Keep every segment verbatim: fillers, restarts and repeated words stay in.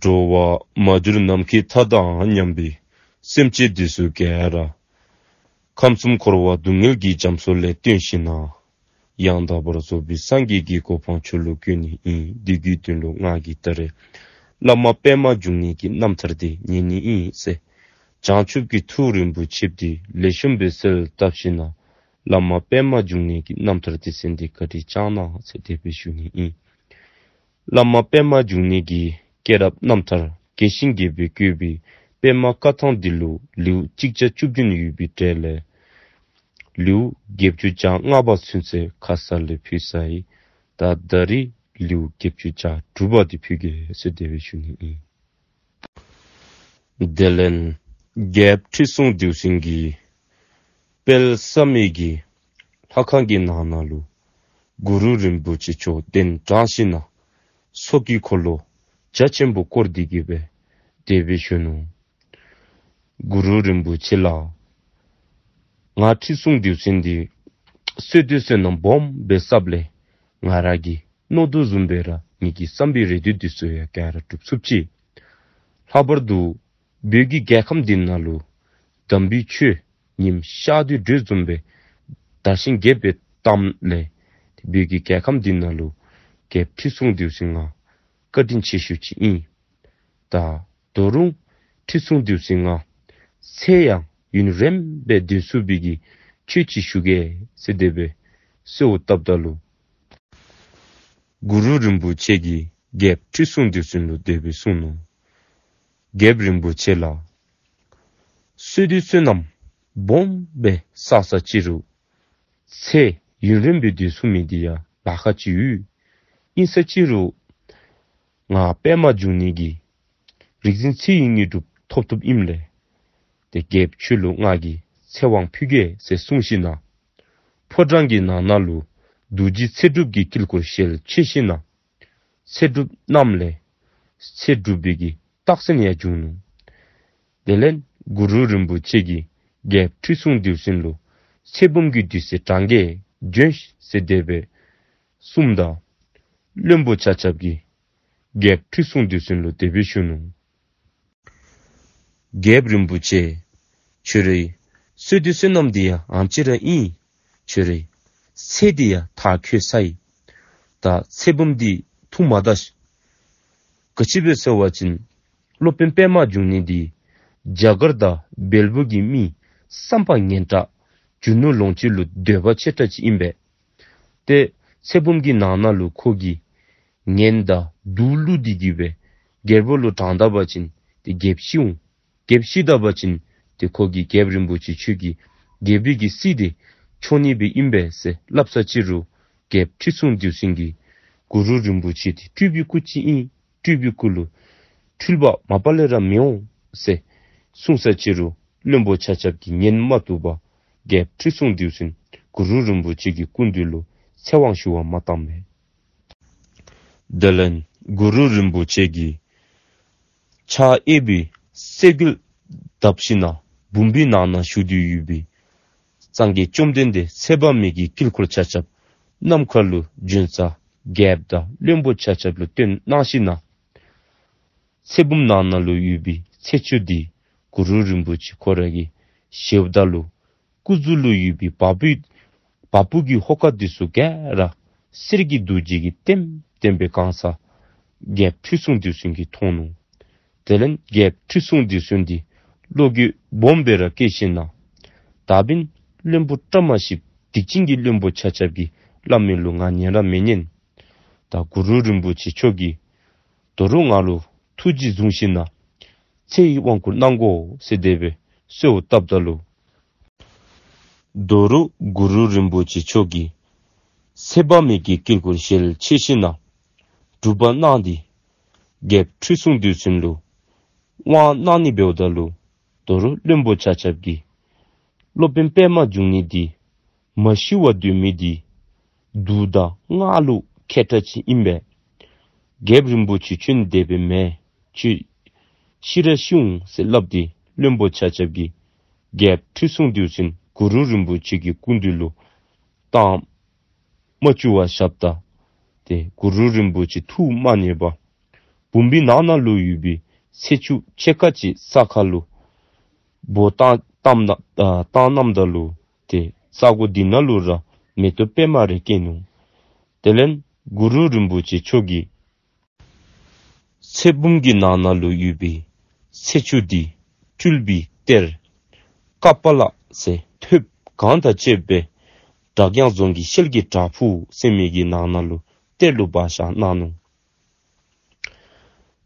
འགྲོ་བ་མ་གྱུར་ནམ་མཁའི་མཐའ་དང་མཉམ་པའི་སེམས་ཅན་འདི་ཚུ་ག་ར་ཁམས་གསུམ་འཁོར་བ་སྡུག་བསྔལ་གྱི་རྒྱ་མཚོ་ལས་བཏོན་ཞིནམ་ལས་ཡང་དག་པར་རྫོགས་པའི་སངས་རྒྱས་ཀྱི་གོ་འཕང་མཆོག་ལུ་བཀོད་ནི་ཨིན། དེ་གི་དོན་ལུ་ང་གིས་ད་རེས་བླ་མ་པདྨ་འབྱུང་གནས་ཀྱི་རྣམ་ཐར་འདི་ཉན་ནི་ཨིན་ཟེར་བྱང་ཆུབ་ཀྱི་ཐུགས་རིན་པོ་ཆེ་འདི་ལེགས་ཤོམ་སྦེ་གསལ་བཏབ་ཞིནམ་ལས་བླ་མ་པདྨ་འབྱུང་གནས་ཀྱི་རྣམ་ཐར་འདི་གསན་ཏེ་བཀའ་དྲིན་བསྐྱང་གནང་ཟེར་དེ་སྦེ་ཞུ་ནི་ཨིན། བླ་མ་པདྨ་འབྱུང་གནས་ཀྱི་སྐྱེས་རབས་རྣམ་ཐར་རྒྱས་ཤིང་རྒྱས་པར་བཀོད་པའི་པདྨ་བཀའ་ཐང་འདི་ལུ་ལེའུ་གཅིག་བརྒྱ་བཅུ་བདུན་ཡོད་པའི་གྲས་ལས་ལེའུ་བརྒྱད་ཅུ་གྱ་ལྔ་པ་ཚུན་ཚོད་ཁ་ཙ་ལས་ཕུལ་ཚར་ཡི། ད་ད་རིས་ལེའུ་བརྒྱད་ཅུ་གྱ་དྲུག་པ་འདི་ཕུལ་གེ་ཟེར་དེ་སྦེ་ཞུ་ནི་ཨིན། དེ་ལས་རྒྱལཔོ་ཁྲི་སྲོང་ལྡེའུ་བཙན་གྱིས་དཔལ་བསམ་ཡས་ཀྱི་ལྷ་ཁང་གི་ནང་ན་ལུ་གུ་རུ་རིན་པོ་ཆེ་མཆོག་གདན་དྲངས་ཞིནམ་ལས་ཚོགས་ཀྱི་འཁོར་ལོ་རྒྱ་ཆེན་པོ་བསྐོར་ཏེ་གི་སྦེ་དེ་སྦེ་ཞུ་ནུག། གུ་རུ་རིན་པོ་ཆེ་ལགས། ང་ཁྲི་སྲོང་ལྡེའུ་བཙན་འདི་བསོད་སྡེ་བསོད་ནམས་སྦོམ་སྦེ་བསགས་ལས་ང་ར་གི་མནོ་དོ་བཟུམ་སྦེ་ར་ངེ་གི་བསམ་པའི་རེ་འདོད་འདི་ཚུ་ཡང་ག་ར་འགྲུབ་ཚུགསཔ་ཅིག། ལྷག་པར་དུ་བོད་ཀྱི་རྒྱལ་ཁམས་འདི་ནང་ལུ་དམ་པའི་ཆོས་ཉིམ་ཤར་དུས་སྒྲོན་བཟུམ་སྦེ་དར་ཞིང་རྒྱས་པའི་གཏམ་ལས་བོད་ཀྱི་རྒྱལ་ཁམས་འདི་ནང་ལུ་རྒྱལཔོ་ཁྲི་སྲོང་ལྡེའུ་བཙན་ང་བཀའ་དྲིན་ཆེ་ཤོས་ཅིག་ཨིན། ད་ད་རུང་ཁྲི་སྲོང་ལྡེའུ་བཙན་ང་ཚེ་ཡང་ཡུན་རིངམོ་སྦེ་སྡོད་ཚུགས་པའི་གི་ཆོས་ཅིག་ཞུ་གེ་ཟེར་དེ་སྦེ་གསོལཝ་བཏབ་ད་ལུ་གུ་རུ་རིན་པོ་ཆེ་གིས་རྒྱལཔོ་ཁྲི་སྲོང་ལྡེའུ་བཙན་ལུ་དེ་སྦེ་གསུངས་ནུག། རྒྱལཔོ་རིན་པོ་ཆེ་ལགས། བསོད་སྡེ་བསོད་ནམས་སྦོམ་སྦེ་བསགས་ས་ཅི་རུང་ཚེ་ཡུན་རིངམོ་སྦེ་སྡོད་ཚུགས་མི་འདི་ཡང་ལཱ་ཁག་ཅིག་ཡོད། ཨིན་ས་ཅི་རུང་ང་པདྨ་འབྱུང་གནས་ཀྱི་རིག་འཛིན་ཚེ་ཡི་དངོས་གྲུབ་ཐོབ་ཐོབཔ་ཨིནམ་ལས་ཏེ་རྒྱལཔོ་ཁྱོད་ལུ་ང་གིས་ཚེ་དབང་ཕུལ་གེ་ཟེར་གསུངས་ཞིནམ་ལས་ཕོ་བྲང་གི་ནང་ན་ལུ་རྡོ་རྗེ་ཚེ་སྒྲུབ་ཀྱི་དཀྱིལ་འཁོར་ཞལ་ཕྱེ་ཞིནམ་ལས་ཚེ་སྒྲུབ་རྣམས་ལས་ཚེ་སྒྲུབ་པའི་གི་རྟགས་མཚན་ཡང་བྱུང་ནུག། དེ་ལས་གུ་རུ་རིན་པོ་ཆེ་གིས་རྒྱལཔོ་ཁྲི་སྲོང་ལྡེའུ་བཙན་ལུ་ཚེ་བུམ་གྱི་དུས་ཚོད་གྲངས་ཀྱིས་བྱོན་ཟེར་དེ་སྦེ་གསུངམ་ད་བློན་པོ་ཆ་ཁྱབ་ཀྱིས་རྒྱལཔོ་ཁྲི་སྲོང་ལྡེའུ་བཙན་ལུ་དེ་སྦེ་ཞུ་ནུག། རྒྱལཔོ་རིན་པོ་ཆེ། ཁྱོད་རའི་བསོད་སྡེ་བསོད་ནམས་འདི་ཡང་ཨ་ཙི་ར་ཨིན། ཁྱོད་རའི་ཚེ་འདི་ཡང་མཐར་འཁྱོལ་ཚར་ཡི། ད་ཚེ་བུམ་འདི་འཐུང་མ་ད་ཤིག། ག་ཅི་སྦེ་ཟེར་བ་ཅིན་སློབ་དཔོན་པདྨ་འབྱུང་གནས་འདི་རྒྱ་གར་དང་བལ་པོ་གི་མི་བསམ་པ་ངན་དྲགས་རྒྱུ་ནོར་ལོངས་སྤྱོད་ལུ་འདོད་པ་ཆེ་དྲགས་ཅིག་ཨིན་པས། ཏེ་ཚེ་བུམ་གྱི་ནང་ན་ལུ་ཁོ་གིས་ངན་དང་དུག་བླུགས་ཏེ་གི་སྦེ་རྒྱལ་པོ་ལུ་དྲངས་ད་པ་ཅིན་ཏེ་རྒྱལཔོ་ཤི་འོང་། རྒྱལཔོ་ཤི་ད་པ་ཅིན་ཏེ་ཁོ་གིས་རྒྱལཔོ་རིན་པོ་ཆེ་ཁྱོད་ཀྱི་རྒྱལ་པོའི་གི་སྲིད་འདི་འཕྱོག་ནི་སྦེ་ཨིན་པས་ཟེར་སླབ་ས་ཅི་རུང་རྒྱལཔོ་ཁྲི་སྲོང་ལྡེའུ་བཙན་གྱིས་གུ་རུ་རིན་པོ་ཆེ་འདི་སྤྲུལ་པའི་སྐུ་ཅིག་ཨིན། སྤྲུལ་པའི་སྐུ་ལུ་འཁྲུལ་པ་མ་པ་ལས་ར་མི་འོང་ཟེར་གསུངས་ས་ཅི་རུང་བློན་པོ་ཆ་ཁྱབ་ཀྱིས་ཉན་མ་བཏུབ་པར་རྒྱལཔོ་ཁྲི་སྲོང་ལྡེའུ་བཙན་གུ་རུ་རིན་པོ་ཆེ་གི་སྐུ་མདུན་ལུ་ཚེ་དབང་ཞུ་བར་མ་བཏང་མས། དེ་ལས་གུ་རུ་རིན་པོ་ཆེ་གིས་ཕྱག་གཡས་པའི་སེ་གོལ་བརྡབས་ཞིནམ་ལས་བུམ་པའི་ནང་ན་བཞུགས་ཏེ་ཡོད་པའི་སངས་རྒྱས་བཅོམ་ལྡན་འདས་ཚེ་དཔག་མེད་ཀྱི་དཀྱིལ་འཁོར་ཆ་ཁྱབ་ནམ་མཁའ་ལུ་བྱོན་ས་རྒྱལཔོ་དང་བློན་པོ་ཆ་ཁྱབ་ལུ་སྟོན་གནང་ཞིནམ་ལས་ཚེ་བུམ་ནང་ན་ལུ་ཡོད་པའི་ཚེ་མཆོད་འདི་གུ་རུ་རིན་པོ་ཆེ་ཁོ་ར་གིས་བཞེསཔ་ད་ལུ་སྐུ་གཟུགས་ལུ་ཡོད་པའི་བ་སྤུའི་བ་སྤུ་གི་ཧོ་ཀ་འདི་ཚུ་ག་ར་གསེར་གྱི་རྡོ་རྗེ་གིས་ལྟེམ་ལྟེམ་སྦེ་གང་ས་རྒྱལཔོ་ཁྲི་སྲོང་ལྡེའུ་བཙན་གྱིས་མཐོང་ནུག། དེ་ལས་རྒྱལཔོ་ཁྲི་སྲོང་ལྡེའུ་བཙན་འདི་བློ་འགྱོད་སྦོམ་སྦེ་ར་སྐྱེས་ཞིནམ་ལས་ད་འབདན་བློན་པོ་བཀྲ་མ་ཤིསཔ་སྡིག་ཅན་གྱི་བློན་པོ་ཆ་ཁྱབ་ཀྱིས་སླབ་མི་ལུ་ང་ཉན་ར་མི་ཉན། ད་གུ་རུ་རིན་པོ་ཆེ་མཆོག་གིས་ད་རུང་ང་ལུ་ཐུགས་རྗེ་བཟུང་ཞིནམ་ལས་ཚེ་ཡི་དབང་བསྐུར་གནང་དགོ་ཟེར་དེ་སྦེ་གསོལཝ་བཏབ་ད་ལུ་ད་རུང་གུ་རུ་རིན་པོ་ཆེ་མཆོག་གིས་ཚེ་དཔག་མེད་ཀྱི་དཀྱིལ་འཁོར་ཞལ་ཕྱེ་ཞིནམ་ལས་སྒྲུབ་པ་གནང་སྟེ་རྒྱལཔོ་ཁྲི་སྲོང་ལྡེའུ་བཙན་ལུ་དབང་གནང་ནི་འབདཝ་ད་ལུ་ད་རུང་བློན་པོ་ཆ་ཁྱབ་ཀྱིས་སློབ་དཔོན་པདྨ་འབྱུང་གནས་འདི་མ་ཤི་བར་སྡོད་མི་འདི་དུག་དང་རྔ་ལུ་མཁས་དྲགས་ཅིག་ཨིན་པས། རྒྱལཔོ་རིན་པོ་ཆེ་ཁྱོད་ནི་དེ་སྦེ་མེན། ཁྱོད་ཤི་ར་ཤི་འོང་ཟེར་སླབ་སྟེ་བློན་པོ་ཆ་ཁྱབ་ཀྱིས་རྒྱལཔོ་ཁྲི་སྲོང་ལྡེའུ་བཙན་གུ་རུ་རིན་པོ་ཆེ་གི་སྐུ་མདུན་ལུ་བཏང་མ་བཅུག་པར་བཞགཔ་ད་ཏེ་གུ་རུ་རིན་པོ་ཆེ་ཐུགས་མ་མཉེས་པར་ བུམ་པའི་ནང་ན་ལུ་ཡོད་པའི་ཚེ་ཆུ་ཕྱེད་ཀ་ཅིག་ས་ཁ་ལུ་བོ་བཏང་བཏངམ་ད་ཨ་བཏང་གནངམ་ད་ལུ་ཏེ་ས་གོ་འདི་ནང་ལུ་ར་མེ་ཏོག་པདྨ་རེ་སྐྱེས་ནུག། དེ་ལས་གུ་རུ་རིན་པོ་ཆེ་མཆོག་གིས་ཚེ་བུམ་གྱི་ནང་ན་ལུ་ཡོད་པའི་ཚེ་ཆུ་འདི་སྤྲུལ་པའི་གཏེར་ཀ་པཱ་ལ་ཟེར་ཐོདཔ་གང་དང་བཅས་པའི་བྲག་རྒྱང་རྫོང་གི་ཤེལ་གྱི་བྲག་ཕུག་ཟེར་མི་གི་ནང་ན་ལུ་གཏེར་ལུ་སྦ་བཞག་གནང་ནུག།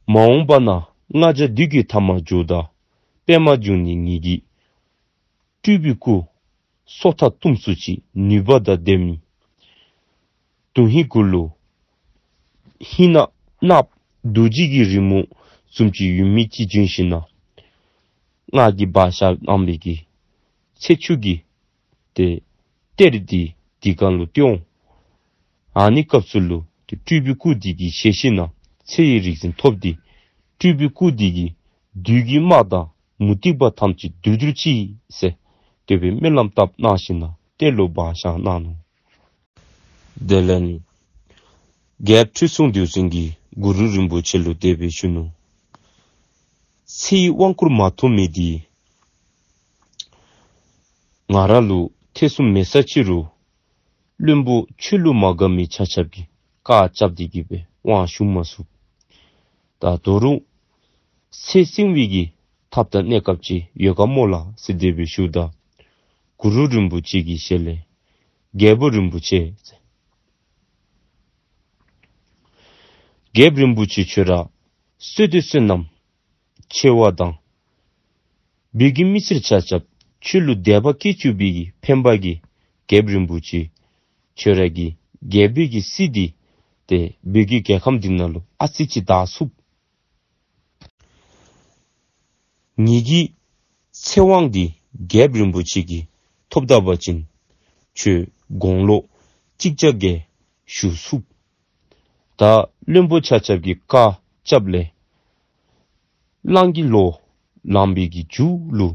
མ་འོངས་པ་ན་ལྔ་བརྒྱ་བདུད་ཀྱི་ཐ་མ་འགྱོཝ་ད་པདྨ་འབྱུང་གནས་ཉིད་ཀྱི་སྤྲུལ་པའི་སྐུ་སོ་ཐར་གཏུམ་ཚུ་ཅིག་ནུས་པ་དང་ལྡན་མི་དོན་ཧིང་གུ་ལུ་ཧིང་ནག་ནགཔོ་རྡོ་རྗེ་གི་རི་མོ་བཟུམ་ཅིག་ཡོད་མི་ཅིག་བྱོན་ཞིན་ན་ང་གིས་སྦ་བཞག་གནང་བའི་གི་ཚེ་ཆུ་གི་ཏེ་གཏེར་འདི་འདི་གང་ལུ་སྟོན་འོང་། ཨ་ནི་སྐབས་སུ་ལུ་ཏེ་སྤྲུལ་པའི་སྐུ་འདི་གིས་ཞལ་བཞེས་ན་ཚེ་ཡི་རིག་འཛིན་ཐོབ་སྟེ་སྤྲུལ་པའི་སྐུ་འདི་གིས་བདུད་ཀྱི་དམག་དང་མུ་སྟེགས་པ་ཐམས་ཅད་འདུལ་གྱུར་ཅིག་ཟེར་དེ་སྦེ་སྨོན་ལམ་བཏབ་གནང་ཞིན་ན་གཏེར་ལུ་སྦ་བཞག་གནང་ནུག། དེ་ལས་རྒྱལཔོ་ཁྲི་སྲོང་ལྡེའུ་བཙན་གྱིས་གུ་རུ་རིན་པོ་ཆེ་ལུ་དེ་སྦེ་ཞུ་ནུག། ཚེ་ཡི་དབང་བསྐུར་མ་ཐོབ་མི་འདི་ང་ར་ལུ་ཐེ་ཚོམ་མེད་ས་ཅིག་རུང་བློན་པོ་ཆོས་ལུ་མ་དགའ་མི་ཆ་ཁྱབ་ཀྱིས་བཀའ་རྐྱབ་སྟེ་གི་སྦེ་དབང་ཞུ་མ་ཚུགས། ད་དོ་རུང་ཚེ་བསྲིང་བའི་གི་ཐབས་དང་གནས་སྐབས་ཅིག་ཡོད་ག་མོ་ལགས་ཟེར་དེ་སྦེ་ཞུཝ་ད་གུ་རུ་རིན་པོ་ཆེ་གི་ཞལ་ལས་རྒྱལ་པོ་རིན་པོ་ཆེ་ཟེར། རྒྱལཔོ་རིན་པོ་ཆེ་ཁྱོད་ར་བསོད་བདེ་བསོད་ནམས་ཆེ་བ་དང་བོད་ཀྱི་མི་སེར་ཆ་ཁྱབ་ཁྱོད་ལུ་དད་པ་སྐྱེ་བཅུག་པའི་གི་ཕན་པ་གིས་རྒྱལཔོ་རིན་པོ་ཆེ་ཁྱོད་ར་གི་རྒྱལ་པོའི་གི་སྲིད་འདི་ཏེ་བོད་ཀྱི་རྒྱལ་ཁམས་འདི་ནང་ལུ་ཨ་ཙི་ཅིག་དར་ཚུགས། ངེ་གི་ཚེ་དབང་འདི་རྒྱལཔོ་རིན་པོ་ཆེ་གིས་ཐོབ་ད་པ་ཅིན་ཁྱོད་དགུང་ལོ་གཅིག་བརྒྱ་བརྒྱད་བཞུགས་ཚུགས། ད་བློན་པོ་ཆ་ཁྱབ་ཀྱིས་བཀའ་རྐྱབ་ལས་གླང་གི་ལོ་ལངས་པའི་གི་མཇུག་ལུ་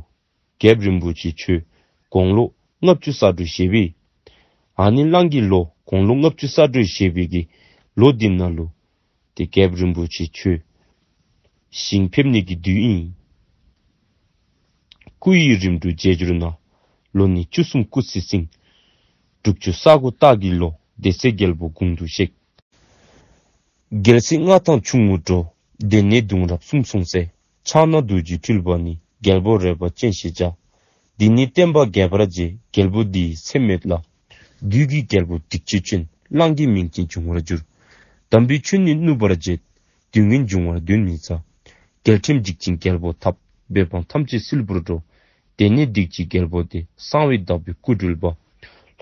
རྒྱལཔོ་རིན་པོ་ཆེ་ཁྱོད་དགུང་ལོ་ལྔ་བཅུ་ས་འགྲོ་བཞེས་པས། ཨ་ནི་གླང་གི་ལོ་དགུང་ལོ་ལྔ་བཅུ་ས་འགྲོ་བཞེས་པའི་གི་ལོ་འདི་ནང་ལུ་ཏེ་རྒྱལཔོ་རིན་པོ་ཆེ་ཁྱོད་ཞིང་ཕེབས་ནི་གི་དུས་ཨིན། སྐུ་ཡི་རིམ་གྲོ་རྗེས་འཇུག་ན། ལོ་ནི་བཅུ་གསུམ་སྐུ་ཚེ་བསྲིང་། དྲུག་ཅུ་ས་དགུ་སྟག་གི་ལོ། དེ་ཚེ་རྒྱལ་པོ་དགུང་དུ་གཤེགས། རྒྱལ་སྲིད་མངའ་ཐང་ཆུང་ངུར་འགྲོ། དེ་ནས་གདུང་རབས་གསུམ་སོང་ཚེ། ཕྱག་ན་རྡོ་རྗེ་སྤྲུལ་པ་ནི། རྒྱལ་པོ་རས་པ་ཅན་ཞེས་བྱ། འདི་ནི་བསྟན་པ་རྒྱས་པར་བྱེད། རྒྱལ་པོ་འདི་ཡི་ཚེ་སྨད་ལ། བདུད་ཀྱི་རྒྱལ་པོ་སྡིག་ཅན་ཅན། གླང་གི་མིང་ཅན་འབྱུང་བར་འགྱུར། དམ་པའི་ཆོས་ནི་བསྣུབ་པར་བྱེད། དུས་ངན་འབྱུང་བར་གདོན་མི་ཟ། རྒྱལ་ཕྲན་འཇིག་ཅིང་རྒྱལ་པོ་འཐབ། བོད་འབངས་ཐམས་ཅད་སིལ་བུར་འགྲོ། དེ་ནས་སྡིག་ཅན་རྒྱལ་པོ་དེ། གསང་བའི་བདག་པོའི་སྐུར་སྤྲུལ་པ།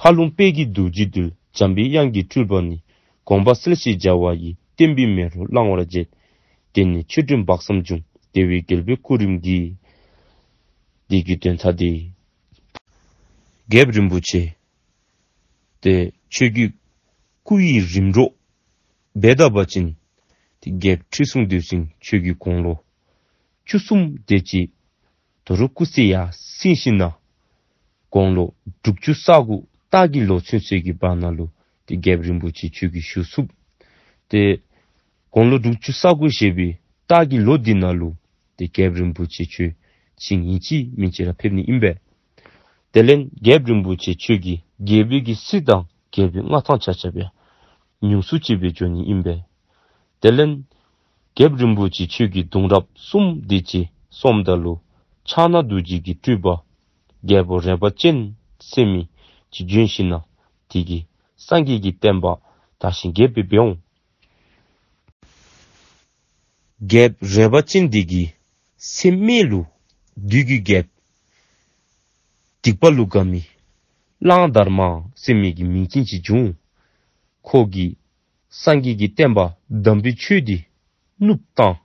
ལྷ་ལུང་དཔལ་གྱི་རྡོ་རྗེ་རྡུལ། འཇམ་པའི་དབྱངས་ཀྱི་སྤྲུལ་པ་ནི། དགོངས་པ་གསལ་ཞིང་འཇའ་བ་ཡི། བསྟན་པའི་མེ་རོ་བསླང་བར་བྱེད། དེ་ནས་ཆོས་སྒྲོན་དཔག་བསམ་འབྱུང་། དེ་བས་རྒྱལ་པོའི་སྐུ་རིམ་གྱིས། འདི་གི་དོན་དག་འདི་རྒྱལཔོ་རིན་པོ་ཆེ་ཏེ་ཁྱོད་ཀྱི་སྐུ་ཡི་རིམ་གྲོ་འབད་ད་པ་ཅིན་ཏེ་རྒྱལཔོ་ཁྲི་སྲོང་ལྡེའུ་བཙན་ཁྱོད་ཀྱི་དགུང་ལོ་བཅུ་གསུམ་དེ་ཅིག་དོ་རུང་སྐུ་ཚེ་ཡར་སྲིང་ཞིན་ན་དགུང་ལོ་དྲུག་ཅུ་ས་དགུ་སྟག་གི་ལོ་ཚུན་ཚོད་ཀྱི་བར་ན་ལུ་ཏེ་རྒྱལཔོ་རིན་པོ་ཆེ་ཁྱོད་ཀྱིས་བཞུགས་ཚུགས། ཏེ་དགུང་ལོ་དྲུག་ཅུ་ས་དགུ་བཞེས་པའི་སྟག་གི་ལོ་འདི་ནང་ལུ་ཏེ་རྒྱལཔོ་རིན་པོ་ཆེ་ཁྱོད་ཅིག་ཨིན་ཅི་མིན་ཅི་ར་ཕེབས་ནི་ཨིན་པས། དེ་ལས་རྒྱལཔོ་རིན་པོ་ཆེ་ཁྱོད་ཀྱི་རྒྱལ་པོའི་གི་སྲིད་དང་རྒྱལ་པོའི་མངའ་ཐང་ཆ་ཁྱབ་ཡང་ཉུང་སུ་ཅིག་སྦེ་འགྱོ་ནི་ཨིན་པས། དེ་ལས་རྒྱལཔོ་རིན་པོ་ཆེ་ཁྱོད་ཀྱི་གདུང་རབས་གསུམ་དེ་ཅིག་སོངམ་ད་ལུ་ཕྱག་ན་རྡོ་རྗེ་གི་སྤྲུལ་པ་རྒྱལ་པོ་རས་པ་ཅན་ཟེར་མི་ཅིག་བྱོན་ཞིན་ན་དེ་གིས་སངས་རྒྱས་ཀྱི་བསྟན་པ་དར་ཞིང་རྒྱས་པར་འབད་འོང་། རྒྱལཔོ་རས་པ་ཅན་འདི་གི་ཚེ་སྨད་ལུ་བདུད་ཀྱི་རྒྱལཔོ་སྡིག་པ་ལུ་དགའ་མི་གླང་དར་མ་ཟེར་མི་གི་མིང་ཅན་ཅིག་བྱུང་། ཁོ་གིས་སངས་རྒྱས་ཀྱི་བསྟན་པ་དམ་པའི་ཆོས་འདི་བསྣུབས་བཏང་།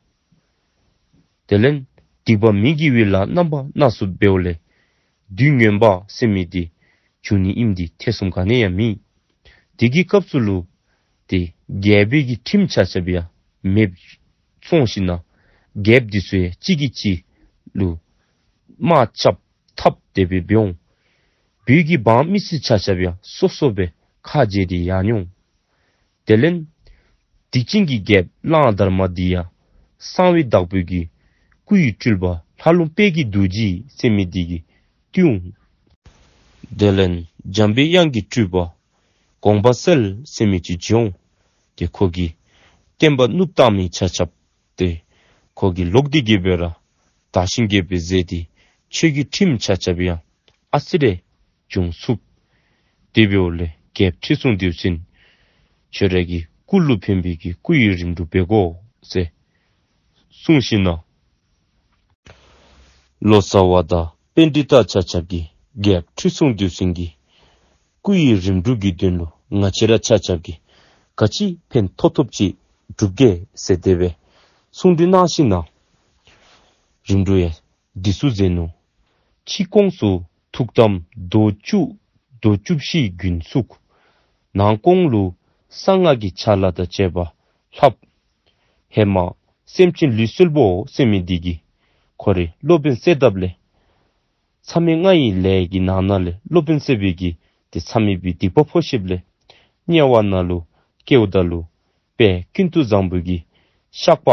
དེ་ལས་སྡིག་པ་མི་དགེ་བའི་ལཱ་རྣམ་པ་སྣ་ཚོགས་འབདཝ་ལས་བདུད་རྔོན་པ་ཟེར་མི་འདི་བྱུང་ནི་ཨིནམ་འདི་ཐེ་ཚོམ་ག་ནི་ཡང་མེད། དེ་གི་སྐབས་སུ་ལུ་ཏེ་རྒྱལ་པོའི་གི་ཁྲིམས་ཆ་ཁྱབ་ཡང་མེདཔ་སོང་ཞིན་ན་རྒྱལཔོ་འདི་ཚུ་ཡང་གཅིག་གིས་གཅིག་ལུ་དམག་རྐྱབ་འཐབ་དེ་སྦེ་འབད་འོང་། བོད་ཀྱི་འབངས་མི་སེར་ཆ་ཁྱབ་ཡང་སོ་སོ་སྦེ་ཁ་བྱལ་ཏེ་ཡར་འགྱོ་འོང་། དེ་ལས་སྡིག་ཅན་གྱི་རྒྱལཔོ་གླང་དར་མ་འདི་ཡང་ གསང་བའི་བདག་པོའི་གི་སྐུ་ཡི་སྤྲུལ་པ་ལྷ་ལུང་དཔལ་གྱི་རྡོ་རྗེ་ཟེར་མི་འདི་གིས་བཏུལ་འོང་། དེ་ལས་འཇམ་པའི་དབྱངས་ཀྱི་སྤྲུལ་པ་དགོངས་པ་གསལ་ཟེར་མི་ཅིག་བྱོན་འོང་། ཏེ་ཁོ་གིས་བསྟན་པ་བསྣུབས་བཏང་མི་ཆ་ཁྱབ་ཏེ་ཁོ་གིས་ལོག་སྟེ་གི་སྦེ་ར་དར་ཞིང་རྒྱས་པའི་ཟེར་ཏེ་ཆོས་ཀྱི་ཁྲིམས་ཆ་ཁྱབ་ཡང་ཨ་ཙི་རེ་བྱུང་ཚུགས། དེ་འབདཝ་ལས་རྒྱལཔོ་ཁྲི་སྲོང་ལྡེའུ་བཙན་ཁྱོད་ར་གི་སྐུ་ལུ་ཕན་པའི་གི་སྐུ་ཡི་རིམ་གྲོ་འབད་དགོ་ཟེར་གསུངས་ཞིནམ་ལས་ལོ་ཙཱ་བ་དང་པཎྜི་ཏ་ཆ་ཁྱབ་ཀྱིས་རྒྱལཔོ་ཁྲི་སྲོང་ལྡེའུ་བཙན་གྱི་སྐུ་ཡི་རིམ་གྲོ་གི་དོན་ལུ་ང་བཅས་ར་ཆ་ཁྱབ་ཀྱིས་ག་ཅི་ཕན་ཐོགས་ཐོགསཔ་ཅིག་སྒྲུབ་གེ་ཟེར་དེ་སྦེ་གསུང་གྲོས་གནང་ཞིནམ་ལས་རིམ་གྲོ་ཡང་འདི་ཚུ་མཛད་ནུག། ཕྱི་ཁོངས་སུ་ཐུགས་དམ་རྡོ་བཅུ་རྡོ་བཅུ་བཞི་རྒྱུན་བཙུགས། ནང་ཁོངས་ལུ་གསང་སྔགས་ཀྱི་ཕྱག་ལཱ་དང་བཅས་པ་ལྷབ། ཧེ་མ་སེམས་ཅན་ལུས་སྲོལ་པོ་ཟེར་མི་འདི་གིས་ཁོ་རའི་སློབ་དཔོན་བསད་དཔ་ལས་མཚམས་མེད་ལྔ་ཡི་ལས་ཀྱི་ནང་ན་ལས་སློབ་དཔོན་བསད་པའི་གི་ཏེ་མཚམས་མེད་པའི་སྡིག་པ་ཕོག་ཤིཝ་ལས་དམྱལ་བ་ནང་ལུ་སྐྱེཝ་ད་ལུ་དཔལ་ཀུན་ཏུ་བཟང་པོ་གི་བཤགས་པ་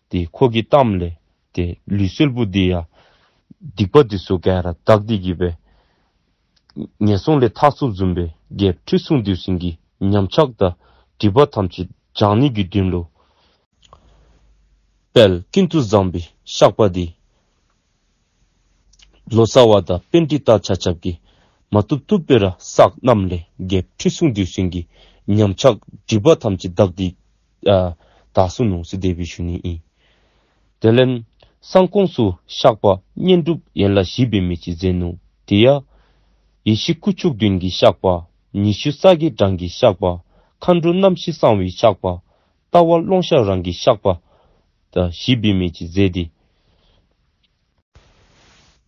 ཏེ་ཁོ་གིས་བཏངམ་ལས་ཏེ་ལུས་སྲོལ་པོ་འདི་ཡང་སྡིག་པ་འདི་ཚུ་ག་ར་དག་སྟེ་གི་སྦེ་ངན་སོང་ལས་ཐར་ཚུགསཔ་བཟུམ་སྦེ་རྒྱལཔོ་ཁྲི་སྲོང་ལྡེའུ་བཙན་གྱི་ཉམས་ཆག་དང་སྒྲིབ་པ་ཐམས་ཅད་སྦྱང་ནི་གི་དོན་ལུ་དཔལ་ཀུན་ཏུ་བཟང་པོའི་བཤགས་པ་འདི་ལོ་ཙཱ་བ་དང་པཎྜི་ཏ་ཆ་ཁྱབ་ཀྱིས་མ་བཏུབ་བཏུབ་སྦེ་ར་བསགས་གནངམ་ལས་རྒྱལཔོ་ཁྲི་སྲོང་ལྡེའུ་བཙན་གྱི་ཉམས་ཆག་སྒྲིབ་པ་ཐམས་ཅད་དག་སྟེ་ཨ་དག་སོ་ནུག་ཟེར་དེ་སྦེ་ཞུ་ནི་ཨིན། དེ་ལས་གསང་ཁོངས་སུ་བཤགས་པ་བསྙེན་སྒྲུབ་ཡན་ལག་བཞི་འབད་མི་ཅིག་མཛད་ནུག། དེ་ཡང་ཡེ་ཤེས་སྐུ་མཆོག་བདུན་གྱི་བཤགས་པ། ཉི་ཤུ་རྩ་བརྒྱད་གྲངས་ཀྱི་བཤགས་པ། མཁའ་འགྲོ་རྣམ་བཞི་གསང་བའི་བཤགས་པ། ལྟ་བ་ཀློང་ཤར་རང་གི་བཤགས་པ་དང་བཞི་འབད་མི་ཅིག་མཛད་དེ།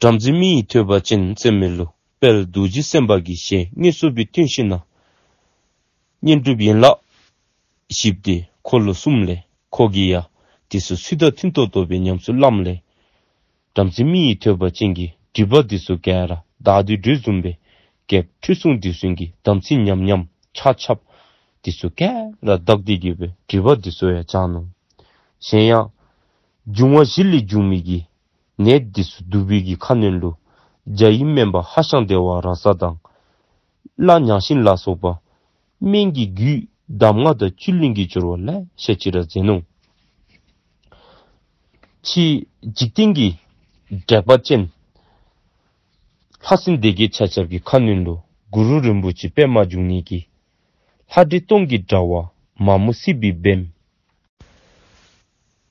བྲམ་ཟེ་མི་ཡི་ཐོས་པ་ཅན་ཟེར་མི་ལུ་དཔལ་རྡོ་རྗེ་སེམས་དཔའ་གི་ཞལ་དངོས་སུ་སྦེ་སྟོན་ཞིནམ་ལས་བསྙེན་སྒྲུབ་ཡན་ལག་བཞི་འདི་ཁོ་ལུ་གསུངམ་ལས་ཁོ་གིས་ཡང་དེ་ཚུ་ཚུལ་དང་མཐུན་ཏོག་ཏོ་སྦེ་ཉམས་སུ་བླངམ་ལས་བྲམ་ཟེ་མི་ཡི་ཐོས་པ་ཅན་གྱི་སྒྲིབ་པ་འདི་ཚུ་ག་ར་དག་སྟེ་འགྲོ་བཟུམ་སྦེ་རྒྱལཔོ་ཁྲི་སྲོང་ལྡེའུ་བཙན་གྱི་དམ་ཚིག་ཉམས་ཉམས་ཆག་ཆགཔ་འདི་ཚུ་ག་ར་དག་སྟེ་གི་སྦེ་སྒྲིབ་པ་འདི་ཚུ་ཡང་སྦྱང་ནུག། གཞན་ཡང་འབྱུང་བ་བཞི་ལས་འབྱུང་མི་གི་ནད་འདི་ཚུ་འདུལ་བའི་གི་ཁ་གནོན་ལུ་བྱ་ཡི་སྨན་པ་ཧ་ཤང་བདེ་བ་ར་ས་དང་། བླ་ཉང་ཤིང་ལ་སོགས་པ་སྨན་གྱི་རྒྱུད་གདམས་ངག་དང་བཅུད་ལེན་གྱི་སྦྱོར་བ་ལེ་ཤ་ཅིག་ར་མཛད་ནུག། ཕྱིས་འཇིག་རྟེན་གྱི་དྲེགས་པ་ཅན་ལྷ་སྲིན་སྡེ་བརྒྱད་ཆ་ཁྱབ་ཀྱི་ཁ་གནོན་ལུ་གུ་རུ་རིན་པོ་ཆེ་པདྨ་འབྱུང་གནས་ཀྱིས་ལྷ་འདྲེ་སྟོང་གི་དྲ་བ་མ་མོ་སྲིད་པའི་བེམ།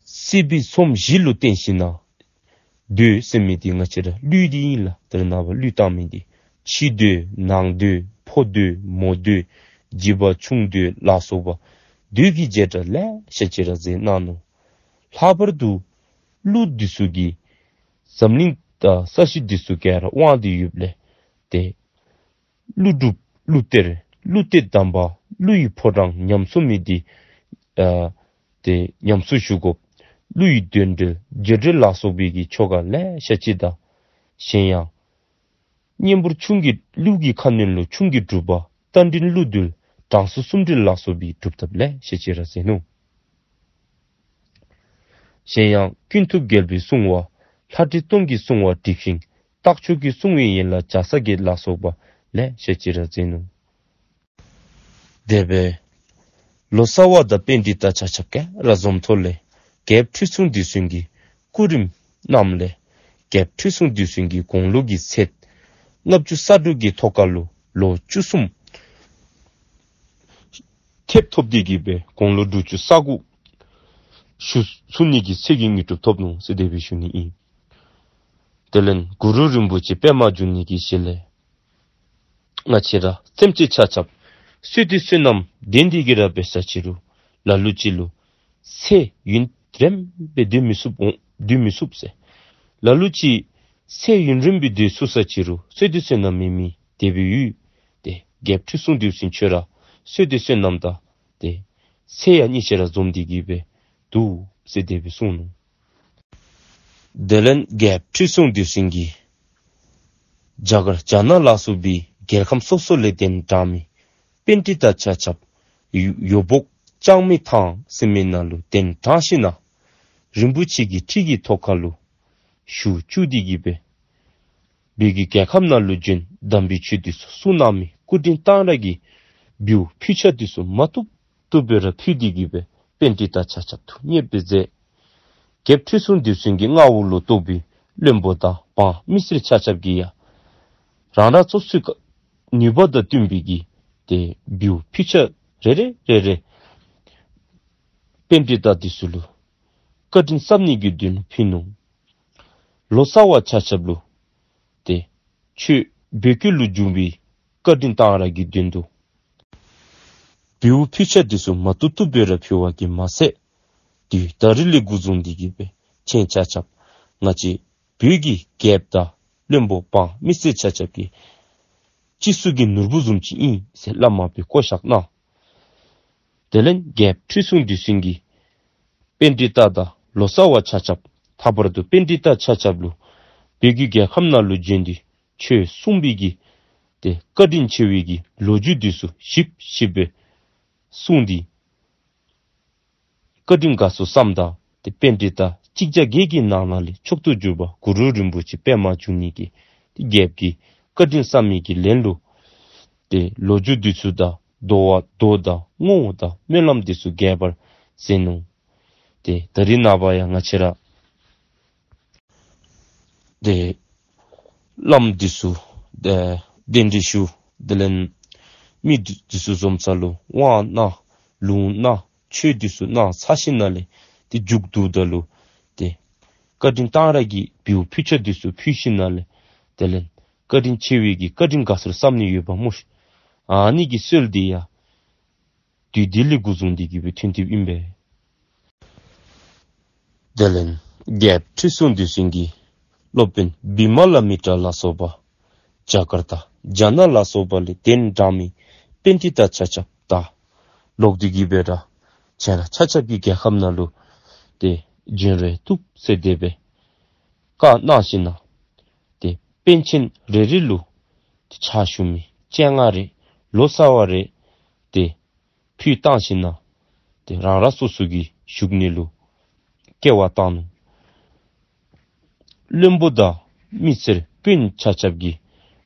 སྲིད་པའི་ཚོམ་བཞི་ལུ་བརྟེན་ཞིནམ་ལས་གདོན་ཟེར་མི་འདི་ང་བཅས་ར་ཀླུ་འདི་ཨིན་ལགས། དེ་ནང་པ་ཀླུ་བཏང་མི་འདི་ཕྱི་གདོན་ནང་གདོན་ཕོ་གདོན་མོ་གདོན་བྱིས་པ་ཆུང་གདོན་ལ་སོགས་པ་གདོན་གྱི་བྱེ་བྲག་ལེ་ཤ་ཅིག་ར་མཛད་གནང་ནུག། ལྷག་པར་དུ་ཀླུ་འདི་ཚུ་གིས་འཛམ་གླིང་དང་ས་གཞི་འདི་ཚུ་ག་ར་དབང་སྟེ་ཡོདཔ་ལས་ཏེ་ཀླུ་སྒྲུབ་ཀླུ་གཏེར་ཀླུ་གཏེར་གདམས་པ་ཀླུ་ཡི་ཕོ་བྲང་ཉམས་གསོ་མི་འདི་ཨ་ཏེ་ཉམས་གསོ་ཞུ་དགོཔ། ཀླུ་ཡི་གདོན་འདྲེ་བྱེ་འདྲེ་ལ་སོགས་པའི་གི་ཆོ་ག་ལེ་ཤ་ཅིག་དང་། གཞན་ཡང་གཉན་འབུར་ཁྱུང་གི་ཀླུ་གི་ཁ་གནོན་ལུ་ཁྱུང་གི་སྒྲུབ་པ་རྟ་མགྲིན་ཀླུ་འདུལ་དྲང་སྲོང་སུམ་མགྲིན་ལ་སོགས་པའི་སྒྲུབ་ཐབས་ལེ་ཤ་ཅིག་ར་མཛད་ནུག། གཞན་ཡང་ཀུན་ཐུབ་རྒྱལ་པོའི་སྲུང་བ་ལྷ་འདྲེ་སྟོང་གི་སྲུང་བ་སྒྲིབ་ཤིང་རྟགས་མཆོག་གི་སྲུང་བའི་ཡན་ལག་བྱ་ས་གི་ལ་སོགས་པ་ལེ་ཤ་ཅིག་ར་མཛད་ནུག། དེ་སྦེ་ལོ་ཙཱ་བ་དང་པཎྜི་ཏ་ཆ་ཁྱབ་ག་ར་འཛོམས་ཐོག་ལས་རྒྱལཔོ་ཁྲི་སྲོང་ལྡེའུ་བཙན་གྱི་སྐུ་རིམ་གནངམ་ལས་རྒྱལཔོ་ཁྲི་སྲོང་ལྡེའུ་བཙན་གྱི་དགུང་ལོ་གི་ཚད་ལྔ་བཅུ་རྩ་དྲུག་གི་ཐོག་ཁ་ལུ་ལོ་བཅུ་གསུམ་ཐེབས་ཐོབ་སྟེ་གི་སྦེ་དགུང་ལོ་དྲུག་ཅུ་རྩ་དགུ་བཞུགས་ཚུགས་ནི་གི་ཚེ་གི་དངོས་གྲུབ་ཐོབ་ནུག་ཟེར་དེ་སྦེ་ཞུ་ནི་ཨིན། དེ་ལས་གུ་རུ་རིན་པོ་ཆེ་པདྨ་འབྱུང་གནས་ཀྱི་ཞལ་ལས་ང་བཅས་ར་སེམས་ཅན་ཆ་ཁྱབ་བསོད་བདེ་བསོད་ནམས་ལྡན་ཏེ་གི་ར་འབད་ས་ཅི་རུང་ལ་ལུ་ཅིག་ལུ་ཚེ་ཡུན་རིངམོ་སྦེ་སྡོད་མི་ཚུགས་འོང་སྡོད་མི་ཚུགས་ཟེར། ལ་ལུ་ཅིག་ཚེ་ཡུན་རིངམོ་སྦེ་སྡོད་ཚུགས་ས་ཅི་རུང་བསོད་བདེ་བསོད་ནམས་མེད་མི་དེ་སྦེ་ཡོད། ཏེ་རྒྱལཔོ་ཁྲི་སྲོང་ལྡེའུ་བཙན་ཁྱོད་ར་བསོད་བདེ་བསོད་ནམས་དང་ཏེ་ཚེ་ཡང་གཉིས་ཆ་ར་འཛོམས་ཏེ་གི་སྦེ་འདུག་ཟེར་དེ་སྦེ་གསུངས་ནུག། དེ་ལས་རྒྱལཔོ་ཁྲི་སྲོང་ལྡེའུ་བཙན་གྱིས་རྒྱ་གར་རྒྱ་ནག་ལ་སོགས་པའི་རྒྱལ་ཁམས་སོ་སོ་ལས་གདན་དྲངས་མི་པཎྜི་ཏ་ཆ་ཁྱབ་ཡོ་ཡོ་བོག་ ལྕང་མའི་ཐང་ཟེར་མི་ནང་ལུ་གདན་དྲངས་ཞིནམ་ལས་རིན་པོ་ཆེ་གི་ཁྲི་གི་ཐོག་ཁ་ལུ་བཞུགས་བཅུག་སྟེ་གི་སྦེ་བོད་ཀྱི་རྒྱལ་ཁམས་ནང་ལུ་བྱོན། དམ་པའི་ཆོས་འདི་ཚུ་གསུང་གནང་མི་སྐུ་དྲིན་གཏང་རག་གི་འབུལཝ་ཕུལ་ཆ་འདི་ཚུ་མ་བཏུབ་བཏུབ་སྦེ་ར་ཕུལ་ཏེ་གི་སྦེ་པཎྜི་ཏ་ཆ་ཁྱབ་ཐུགས་མཉེས་པའི་མཛད། རྒྱལཔོ་ཁྲི་སྲོང་ལྡེའུ་བཙན་གྱི་མངའ་འོག་ལུ་གཏོགས་པའི་བློན་པོ་དང་འབངས་མི་སེར་ཆ་ཁྱབ་ཀྱིས་ཡང་རང་རང་སོ་སོའི་ནུས་པ་དང་བསྟུན་པའི་གི་ཏེ་འབུལཝ་ཕུལ་ཆ་རེ་རེ་རེ་རེ་པཎྜི་ཏ་འདི་ཚུ་ལུ་བཀའ་དྲིན་བསམ་ནི་གི་དོན་ལུ་ཕུལ་ནུག། ལོ་ཙཱ་བ་ཆ་ཁྱབ་ལུ་ཏེ་ཆོས་བོད་སྐད་ལུ་སྦྱོང་བའི་བཀའ་དྲིན་གཏང་རག་གི་དོན་དུ་འབུལཝ་ཕུལ་ཆ་འདི་ཚུ་མ་བཏུབ་བཏུབ་སྦེ་ར་ཕུལ་བ་གིས་མ་ཚད། དུས་ད་རིས་ལས་འགོ་བཟུང་སྟེ་གི་སྦེ་ཁྱེད་ཆ་ཁྱབ་ང་བཅས་བོད་ཀྱི་རྒྱལཔོ་དང་བློན་པོ་འབངས་མི་སེར་ཆ་ཁྱབ་ཀྱི་སྤྱི་གཙུག་གི་ནོར་བུ་བཟུམ་ཅིག་ཨིན་ཟེར་བླ་མ་པའི་བསྐོ་བཞག་གནང་། དེ་ལས་རྒྱལཔོ་ཁྲི་སྲོང་ལྡེའུ་བཙན་གྱིས་པཎྜི་ཏ་དང་ལོ་ཙཱ་བ་ཆ་ཁྱབ་ལྷག་པར་དུ་པཎྜི་ཏ་ཆ་ཁྱབ་ལུ་བོད་ཀྱི་རྒྱལ་ཁམས་ནང་ལུ་བྱོན་ཏེ་ཆོས་གསུངས་པའི་གི་ཏེ་བཀའ་དྲིན་ཆེ་བའི་གི་ལོ་རྒྱུས་འདི་ཚུ་ཞིབ་ཞིབ་སྦེ་གསུངས་ཏེ་བཀའ་དྲིན་དགའ་ཚོར་བསམ་དང་ཏེ་པཎྜི་ཏ་གཅིག་བརྒྱ་བརྒྱད་ཀྱི་ནང་ན་ལས་མཆོག་ཏུ་གྱུར་པ་གུ་རུ་རིན་པོ་ཆེ་པདྨ་འབྱུང་གནས་ཀྱིས་ཏེ་རྒྱལཔོ་གི་བཀའ་དྲིན་བསམ་མི་གི་ལན་ལུ་ཏེ་ལོ་རྒྱུས་འདི་ཚུ་དང་མདོ་བ་མདོ་དང་བསྔོ་བ་དང་སྨོན་ལམ་འདི་ཚུ་རྒྱས་པར་མཛད་ནུག། ཏེ་ད་རིས་ནངས་པ་ཡང་ང་བཅས་ར་ཏེ་བླམ་འདི་ཚུ་ཏེ་གདན་འདྲེན་ཞུ། དེ་ལས་མི་འདི་ཚུ་འཛོམས་ས་ལུ་དབང་གནང་ལུང་གནང་ཆོས་འདི་ཚུ་གནང་ཚར་ཞིནམ་ལས་ཏེ་མཇུག་བསྡུཝ་ད་ལུ་ཏེ་བཀའ་དྲིན་གཏང་རག་གི་འབུལཝ་ཕུལ་ཆ་འདི་ཚུ་ཕུལ་ཞིནམ་ལས་དེ་ལས་བཀའ་དྲིན་ཆེ་བའི་གི་བཀའ་དྲིན་དགའ་ཚོར་བསམ་ནི་ཡོདཔ་སྨོ། ཨ་ནི་གི་སྲོལ་འདི་ཡང་དུས་དེ་ལས་འགོ་བཟུང་སྟེ་གི་སྦེ་ཐོན་ཏེ་ཨིན་པས། དེ་ལས་རྒྱལཔོ་ཁྲི་སྲོང་ལྡེའུ་བཙན་གྱིས་སློབ་དཔོན་བི་མ་ལ་མི་ཏྲ་ལ་སོགས་པ་ཇ་ཀར་ཏ་རྒྱ་ནག་ལ་སོགས་པ་ལས་གདན་དྲངས་མི་པཎྜི་ཏ་ཆ་ཁྱབ་དང་ལོག་སྟེ་གི་སྦེ་ར་ཁྱེད་ར་ཆ་ཁྱབ་ཀྱི་རྒྱལ་ཁམས་ནང་ལུ་ཏེ་བྱོན་རུང་བཏུབ་ཟེར་དེ་སྦེ་བཀའ་གནང་ཞིནམ་ལས་ཏེ་པཎ་ཆེན་རེ་རེ་ལུ་ཏེ་ཕྱག་ཞུ་མི་སྤྱན་སྔ་རེ་ལོ་ཙཱ་བ་རེ་ཏེ་ཕུལ་བཏང་ཞིནམ་ལས་ཏེ་རང་རང་སོ་སོ་གི་བཞུགས་གནས་ལུ་སྐྱེལ་བར་བཏང་ནུག། བློན་པོ་དང་མི་སེར་དཔོན་ཆ་ཁྱབ་ཀྱིས་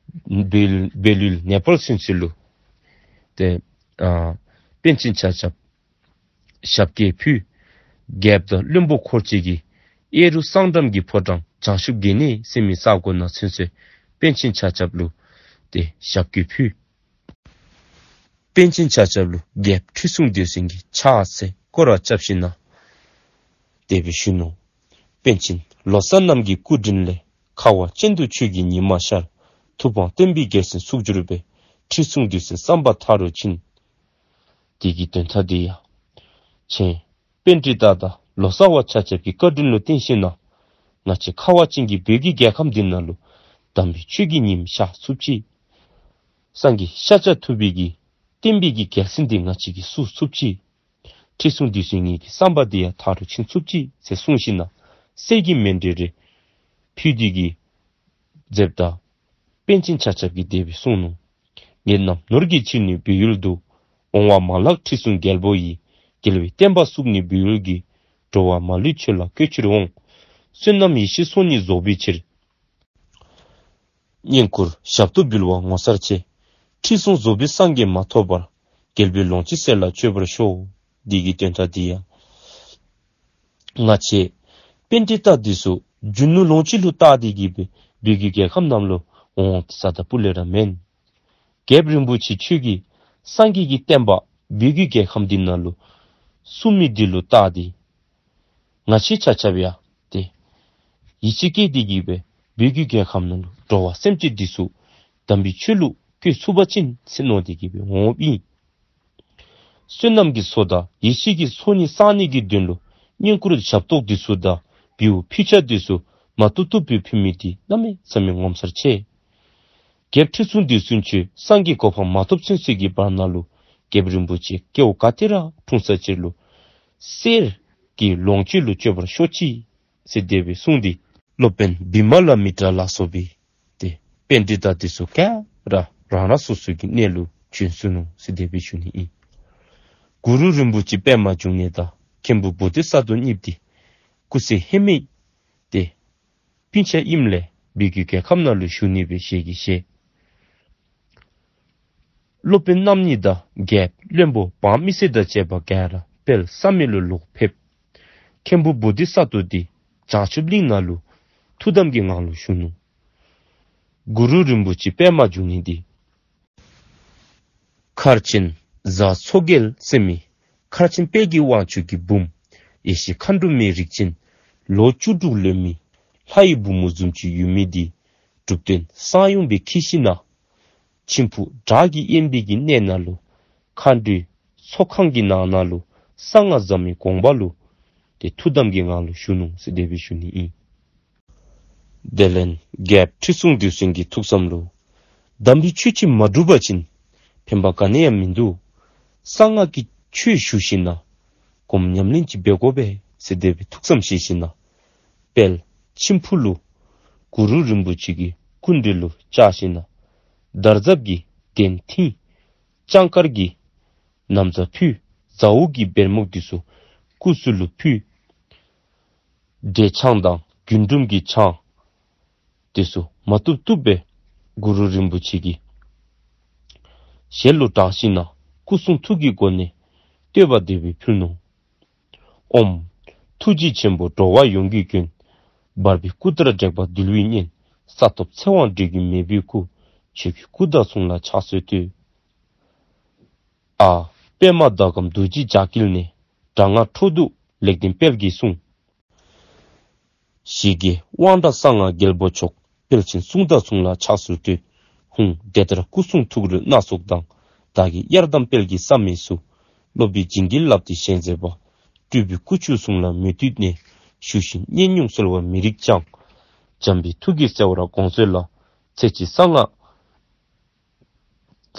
སྦེལ་སྦེལ་ཡུལ་ནེ་པཱལ་ཚུན་ཚོད་ལུ་ཏེ་ཨ་པཎ་ཆེན་ཆ་ཁྱབ་ཞབས་སྐྱེལ་ཕུལ། རྒྱལཔོ་དང་བློན་པོ་འཁོར་བཅས་ཀྱིས་གཡས་རུ་གསང་འགྲམ་གྱི་ཕོ་བྲང་བྱང་ཆུབ་དགེ་གནས་ཟེར་མི་ས་གོ་ནང་ཚུན་ཚོད་པཎ་ཆེན་ཆ་ཁྱབ་ལུ་ཏེ་ཞབས་སྐྱེལ་ཕུལ། པཎ་ཆེན་ཆ་ཁྱབ་ལུ་རྒྱལཔོ་ཁྲི་སྲོང་ལྡེའུ་བཙན་གྱིས་ཕྱག་འཚལ་སྐོར་ར་རྐྱབ་ཞིནམ་ལས་དེ་སྦེ་ཞུ་ནུག། པཎ་ཆེན་ལོ་ཙཱ་རྣམས་ཀྱི་སྐུ་དྲིན་ལས། ཁ་བ་ཅན་དུ་ཆོས་ཀྱི་ཉི་མ་ཤར། ཐུབ་དབང་བསྟན་པའི་རྒྱལ་མཚན་ཚུགས་གྱུར་པའི། ཁྲི་སྲོང་ལྡེའུ་བཙན་བསམ་པ་མཐའ་རུ་ཕྱིན། དེ་གི་དོན་དག་འདི་ཡང་ཁྱེད་པཎྜི་ཏ་དང་ལོ་ཙཱ་བ་ཆ་ཁྱབ་ཀྱི་བཀའ་དྲིན་ལུ་བརྟེན་ཞིནམ་ལས་ང་བཅས་ཁ་བ་ཅན་གྱི་བོད་ཀྱི་རྒྱལ་ཁམས་འདི་ནང་ལུ་དམ་པའི་ཆོས་ཀྱི་ཉིམ་ཤར་ཚུགས་ཅི། སངས་རྒྱས་ཤཱཀྱ་ཐུབ་པའི་གི་བསྟན་པའི་གི་རྒྱལ་མཚན་འདི་ང་བཅས་ཀྱིས་བསུ་ཚུགས་ཅི། ཁྲི་སྲོང་ལྡེའུ་བཙན་ངེ་གི་བསམ་པ་འདི་ཡང་མཐའ་རུ་ཕྱིན་ཚུགས་ཅི་ཟེར་གསུངས་ཞིནམ་ལས་གསེར་གྱི་མཎྜལ་རེ་ཕུལ་ཏེ་གི་མཛདཔ་ད་པཎ་ཆེན་ཆ་ཁྱབ་ཀྱིས་དེ་སྦེ་གསུངས་ནུག། ངེད་རྣམས་ནོར་གྱིས་ཕྱུག་ནས་བོད་ཡུལ་དུ། འོང་བ་མ་ལགས་ཁྲི་སྲོང་རྒྱལ་པོ་ཡིས། རྒྱལ་བའི་བསྟན་པ་བསྲུབས་ནས་བོད་ཡུལ་གྱི། འགྲོ་བ་མ་ལུས་ཆོས་ལ་བཀོད་ཕྱིར་འོང་། བསོད་ནམས་ཡེ་ཤེས་ཚོགས་གཉིས་རྫོགས་པའི་ཕྱིར། བསྙེན་བཀུར་ཞབས་ཏོག་འབུལ་བ་ངོ་མཚར་ཆེ། ཁྲི་སྲོང་རྫོགས་པའི་སངས་རྒྱས་མ་ཐོབ་བར། རྒྱལ་པོའི་ལོངས་སྤྱོད་ཟད་ལ་སྤྱོད་པར་ཤོག། འདི་གི་དོན་དག་འདི་ཡང་ང་བཅས་པཎྜི་ཏ་འདི་ཚུ་རྒྱུ་ནོར་ལོངས་སྤྱོད་ལུ་བལྟ་སྟེ་གི་སྦེ་བོད་ཀྱི་རྒྱལ་ཁམས་ནང་ལུ་འོང་ས་དང་སྤུ་ལས་ར་མེན། རྒྱལཔོ་རིན་པོ་ཆེ་ཁྱོད་ཀྱིས་སངས་རྒྱས་ཀྱི་བསྟན་པ་བོད་ཀྱི་རྒྱལ་ཁམས་འདི་ནང་ལུ་བསྲུང་མི་འདི་ལུ་བལྟ་སྟེ་ང་བཅས་ཆ་ཁྱབ་ཡང་ཏེ་ཡིད་ཆེས་བསྐྱེད་དེ་གི་སྦེ་བོད་ཀྱི་རྒྱལ་ཁམས་ནང་ལུ་འགྲོ་བ་སེམས་ཅན་འདི་ཚུ་དམ་པའི་ཆོས་ལུ་བཀོད་ཚུགས་པ་ཅིན་ཟེར་མནོ་སྟེ་གི་སྦེ་འོངམ་ཨིན། བསོད་ནམས་ཀྱི་ཚོགས་དང་ཡེ་ཤེས་ཀྱི་ཚོགས་གཉིས་བསག་ནི་གི་དོན་ལུ་བསྙེན་བཀུར་ཞབས་ཏོག་འདི་ཚུ་དང་འབུལཝ་ཕུལ་ཆ་འདི་ཚུ་མ་བཏུབ་བཏུབ་སྦེ་ཕུལ་མི་འདི་གནམ་མེད་ས་མེད་ངོ་མཚར་ཆེ། རྒྱལཔོ་ཁྲི་སྲོང་ལྡེའུ་བཙན་ཁྱོད་སངས་རྒྱས་གོ་འཕང་མ་ཐོབ་ཚུན་ཚོད་ཀྱི་བར་ན་ལུ་རྒྱལཔོ་རིན་པོ་ཆེ་སྐྱེ་བ་ག་ཏེ་ར་འཁྲུངས་ས་ཅིག་ལུ་གསེར་གྱི་ལོངས་སྤྱོད་ལུ་སྤྱོད་པར་ཤོག་ཅིག་ཟེར་དེ་སྦེ་གསུངས་ཏེ་སློབ་དཔོན་བི་མ་ལ་མི་ཏྲ་ལ་སོགས་པའི་ཏེ་པཎྜི་ཏ་འདི་ཚུ་ག་ར་རང་རང་སོ་སོ་གི་གནས་ལུ་བྱོན་སོ་ནུག་ཟེར་དེ་སྦེ་ཞུ་ནི་ཨིན། གུ་རུ་རིན་པོ་ཆེ་པདྨ་འབྱུང་གནས་དང་མཁན་པོ་བོ་དྷི་ས་ཏྭ་གཉིསཔོ་འདི་སྐུ་ཚེ་ཧེ་མའི་ཏེ་སྤུན་ཆ་ཨིནམ་ལས་བོད་ཀྱི་རྒྱལ་ཁམས་ནང་ལུ་བཞུགས་ནི་སྦེ་ཞལ་གྱིས་བཞེས། སློབ་དཔོན་རྣམ་གཉིས་དང་རྒྱལཔོ་བློན་པོ་འབངས་མི་སེར་དང་བཅས་པ་ག་ར་དཔལ་བསམ་ཡས་ལུ་ལོག་ཕེབས། མཁན་པོ་བོ་དྷི་ས་ཏྭ་འདི་བྱང་ཆུབ་གླིང་ནང་ལུ་ཐུགས་དམ་གྱི་ངང་ལུ་བཞུགས་ནུག། གུ་རུ་རིན་པོ་ཆེ་པདྨ་འབྱུང་གནས་འདི་མཁར་ཆེན་གཟའ་མཚོ་རྒྱལ་ཟེར་མི་མཁར་ཆེན་དཔལ་གྱི་དབང་ཕྱུག་གི་བུམོ་ཡེ་ཤེས་མཁའ་འགྲོ་མའི་རིགས་ཅན་ལོ་བཅུ་དྲུག་ལོན་མི་ལྷ་ཡི་བུ་མོ་བཟུམ་ཅིག་ཡོད་མི་འདི་གྲུབ་སྟོན་གསང་ཡུམ་སྦེ་འཁྱིད་ཞིནམ་ལས་མཆིམས་ཕུ་བྲག་གི་དབེན་པའི་གི་གནས་ནང་ལུ་མཁའ་འགྲོའི་ཚོགས་ཁང་གི་ནང་ན་ལུ་གསང་སྔགས་བཟའ་མི་དགོངས་པ་ལུ་ཏེ་ཐུགས་དམ་གྱི་ངང་ལུ་བཞུགས་ནུག་ཟེར་དེ་སྦེ་ཞུ་ནི་ཨིན། དེ་ལས་རྒྱལཔོ་ཁྲི་སྲོང་ལྡེའུ་བཙན་གྱི་ཐུགས་བསམ་ལུ་དམ་པའི་ཆོས་ཅིག་མ་སྒྲུབ་པ་ཅིན་ཕན་པ་ག་ནི་ཡང་མིན་འདུག། གསང་སྔགས་ཀྱི་ཆོས་ཞུ་ཞིནམ་ལས་སྒོམ་ཉམས་ལེན་ཅིག་འབད་དགོ་པས་ཟེར་དེ་སྦེ་ཐུགས་བསམ་བཞེས་ཞིནམ་ལས་དཔལ་མཆིམས་ཕུ་ལུ་གུ་རུ་རིན་པོ་ཆེ་གི་སྐུ་མདུན་ལུ་བཅར་ཞིནམ་ལས་དར་ཟབ་ཀྱི་གདན་བཏིང་། ལྕང་དཀར་གྱི་ན་བཟའ་ཕུལ། ཟ་འོག་གི་བེར་མོ་འདི་ཚུ་སྐུ་གཟུགས་ལུ་ཕུལ། འབྲས་ཆང་དང་རྒུན་འབྲུམ་གྱི་ཆང་འདི་ཚུ་མ་བཏུབ་བཏུབ་སྦེ་གུ་རུ་རིན་པོ་ཆེ་གི་ཞལ་ལུ་དྲངས་ཞིནམ་ལས་སྐུ་གསུང་ཐུགས་ཀྱི་སྒོ་ནས་བསྟོད་པ་དེ་སྦེ་ཕུལ་ནུག། ཨོཾ། ཐུགས་རྗེ་ཆེན་པོ་འགྲོ་བ་ཡོངས་ཀྱི་མགོན། འབར་བའི་སྐུ་ལྟར་དྲེགས་པ་འདུལ་བའི་གཉེན། ས་ཐོབ་ཚེ་དབང་འབྲས་ཀྱི་མེས་པོའི་སྐུ། ཁྱོད་ཀྱི་སྐུ་དང་མཚུངས་ལ་ཕྱག་འཚལ་བསྟོད། ཨ། པདྨ་ཟླ་གམ་རྡོ་རྗེ་ལྗགས་དཀྱིལ་ནས། དྲག་སྔགས་འཕྲོ་འདུ་ལེགས་ལྡན་དཔལ་གྱི་གསུང་། ཞི་རྒྱས་དབང་དྲག་གསང་སྔགས་རྒྱལ་པོ་མཆོག། དཔལ་ཆེན་གསུང་དང་མཚུངས་ལ་ཕྱག་འཚལ་བསྟོད། ཧཱུྃ། དེ་ལྟར་སྐུ་གསུང་ཐུགས་རོལ་སྣ་ཚོགས་དང་། བདག་གི་གཡར་དམ་དཔལ་གྱི་བསམ་ཡས་སུ། སློབ་པའི་བྱིན་གྱིས་བརླབས་ཏེ་བཞེངས་མཛད་པ། སྤྲུལ་པའི་སྐུ་ཆུ་བཟུམ་ལ་མོས་བཏུད་ནས། ཞུ་ཞིང་ཉན་མྱོང་གསོལ་བ་མི་རིགས་ཀྱང་། འཇམ་པའི་ཐུགས་ཀྱིས་གསལ་བར་དགོངས་མཛོད་ལ། ཚེ་གཅིག་གསང་སྔགས་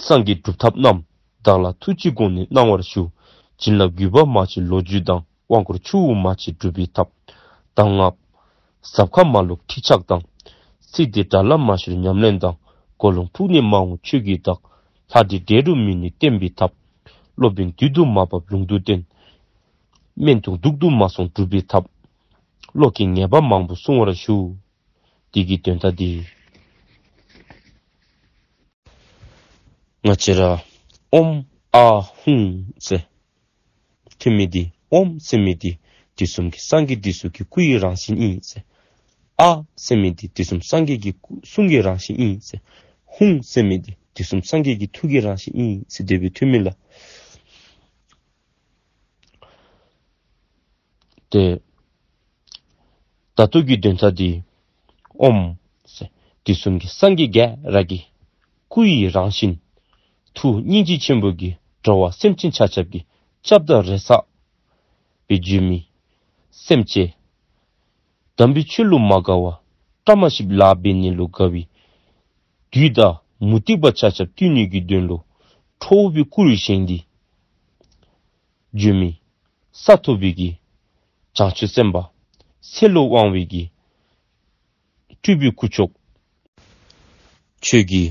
སངས་རྒྱས་སྒྲུབ་ཐབས་རྣམས། བདག་ལ་ཐུགས་ཀྱི་སྒོ་ནས་གནང་བར་ཞུ། བྱིན་རླབས་རྒྱུད་པ་མ་གཅིག་ལོ་རྒྱུས་དང་། དབང་བསྐུར་ཆུ་བོ་མ་གཅིག་སྒྲུབ་པའི་ཐབས། གདམས་ངག་ཟབ་ཁ་མ་ལུགས་ཁྲིགས་ཆགས་དང་། ཚིག་འདི་དགྲ་ལྷ་མ་ཤོར་ཉམས་ལེན་དང་། གོ་ལོང་ཕུག་ནས་མ་འོངས་ཆོས་ཀྱི་བདག། ལྷ་འདྲེ་འདྲེ་རུ་མི་ནུས་བསྟེན་པའི་ཐབས། སློབ་དཔོན་བདུད་དུ་མ་བབས་ལུང་དུ་བསྟན། སྨན་དང་དུག་ཏུ་མ་སོང་སྒྲུབ་པའི་ཐབས། བློ་སྐྱེས་ངེས་པ་མང་པོ་གསུང་བར་ཞུ། འདི་གི་དོན་དག་འདི་ང་བཅས་ར་ཨོཾ་ཨཱཿཧཱུྃ་ཟེར་ཐོན་མི་འདི་ཨོཾ་ཟེར་མི་འདི་དུས་གསུམ་གྱི་སངས་རྒྱས་འདི་ཚུ་གི་སྐུ་ཡི་རང་བཞིན་ཨིན་ཟེར། ཨཱཿཟེར་མི་འདི་དུས་གསུམ་སངས་རྒྱས་ཀྱི་སྐུ་གསུང་གི་རང་བཞིན་ཨིན་ཟེར། ཧཱུྃ་ཟེར་མི་འདི་དུས་གསུམ་སངས་རྒྱས་ཀྱི་ཐུགས་ཀྱི་རང་བཞིན་ཨིན་ཟེར་དེ་སྦེ་ཐོན་མི་ལགས། ཏེ་ད་ལྟོ་གི་དོན་དག་འདི་ཨོཾ་ཟེར་དུས་གསུམ་གྱི་སངས་རྒྱས་ག་ར་གི་སྐུ་ཡི་རང་བཞིན། ཐུགས་སྙིང་རྗེ་ཆེན་པོ་གིས་འགྲོ་བ་སེམས་ཅན་ཆ་ཁྱབ་ཀྱི་སྐྱབས་དང་རེ་ས་སྦེ་བྱོན་མི་སེམས་ཅན་དམ་པའི་ཆོས་ལུ་མ་དགའ་བར་བཀྲ་མ་ཤིསཔ་ལཱ་འབད་ནི་ལུ་དགའ་བའི་བདུད་དང་མུ་སྟེགས་པ་ཆ་ཁྱབ་བཏུལ་ནི་གི་དོན་ལུ་ཁྲོ་བོ་སྐུར་བཞེངས་ཏེ་བྱོན་མི་ས་ཐོབ་པའི་གི་བྱང་ཆུབ་སེམས་དཔའ་ཚེ་ལོ་དབང་བའི་གི་སྤྲུལ་པའི་སྐུ་མཆོག། ཁྱོད་ཀྱི་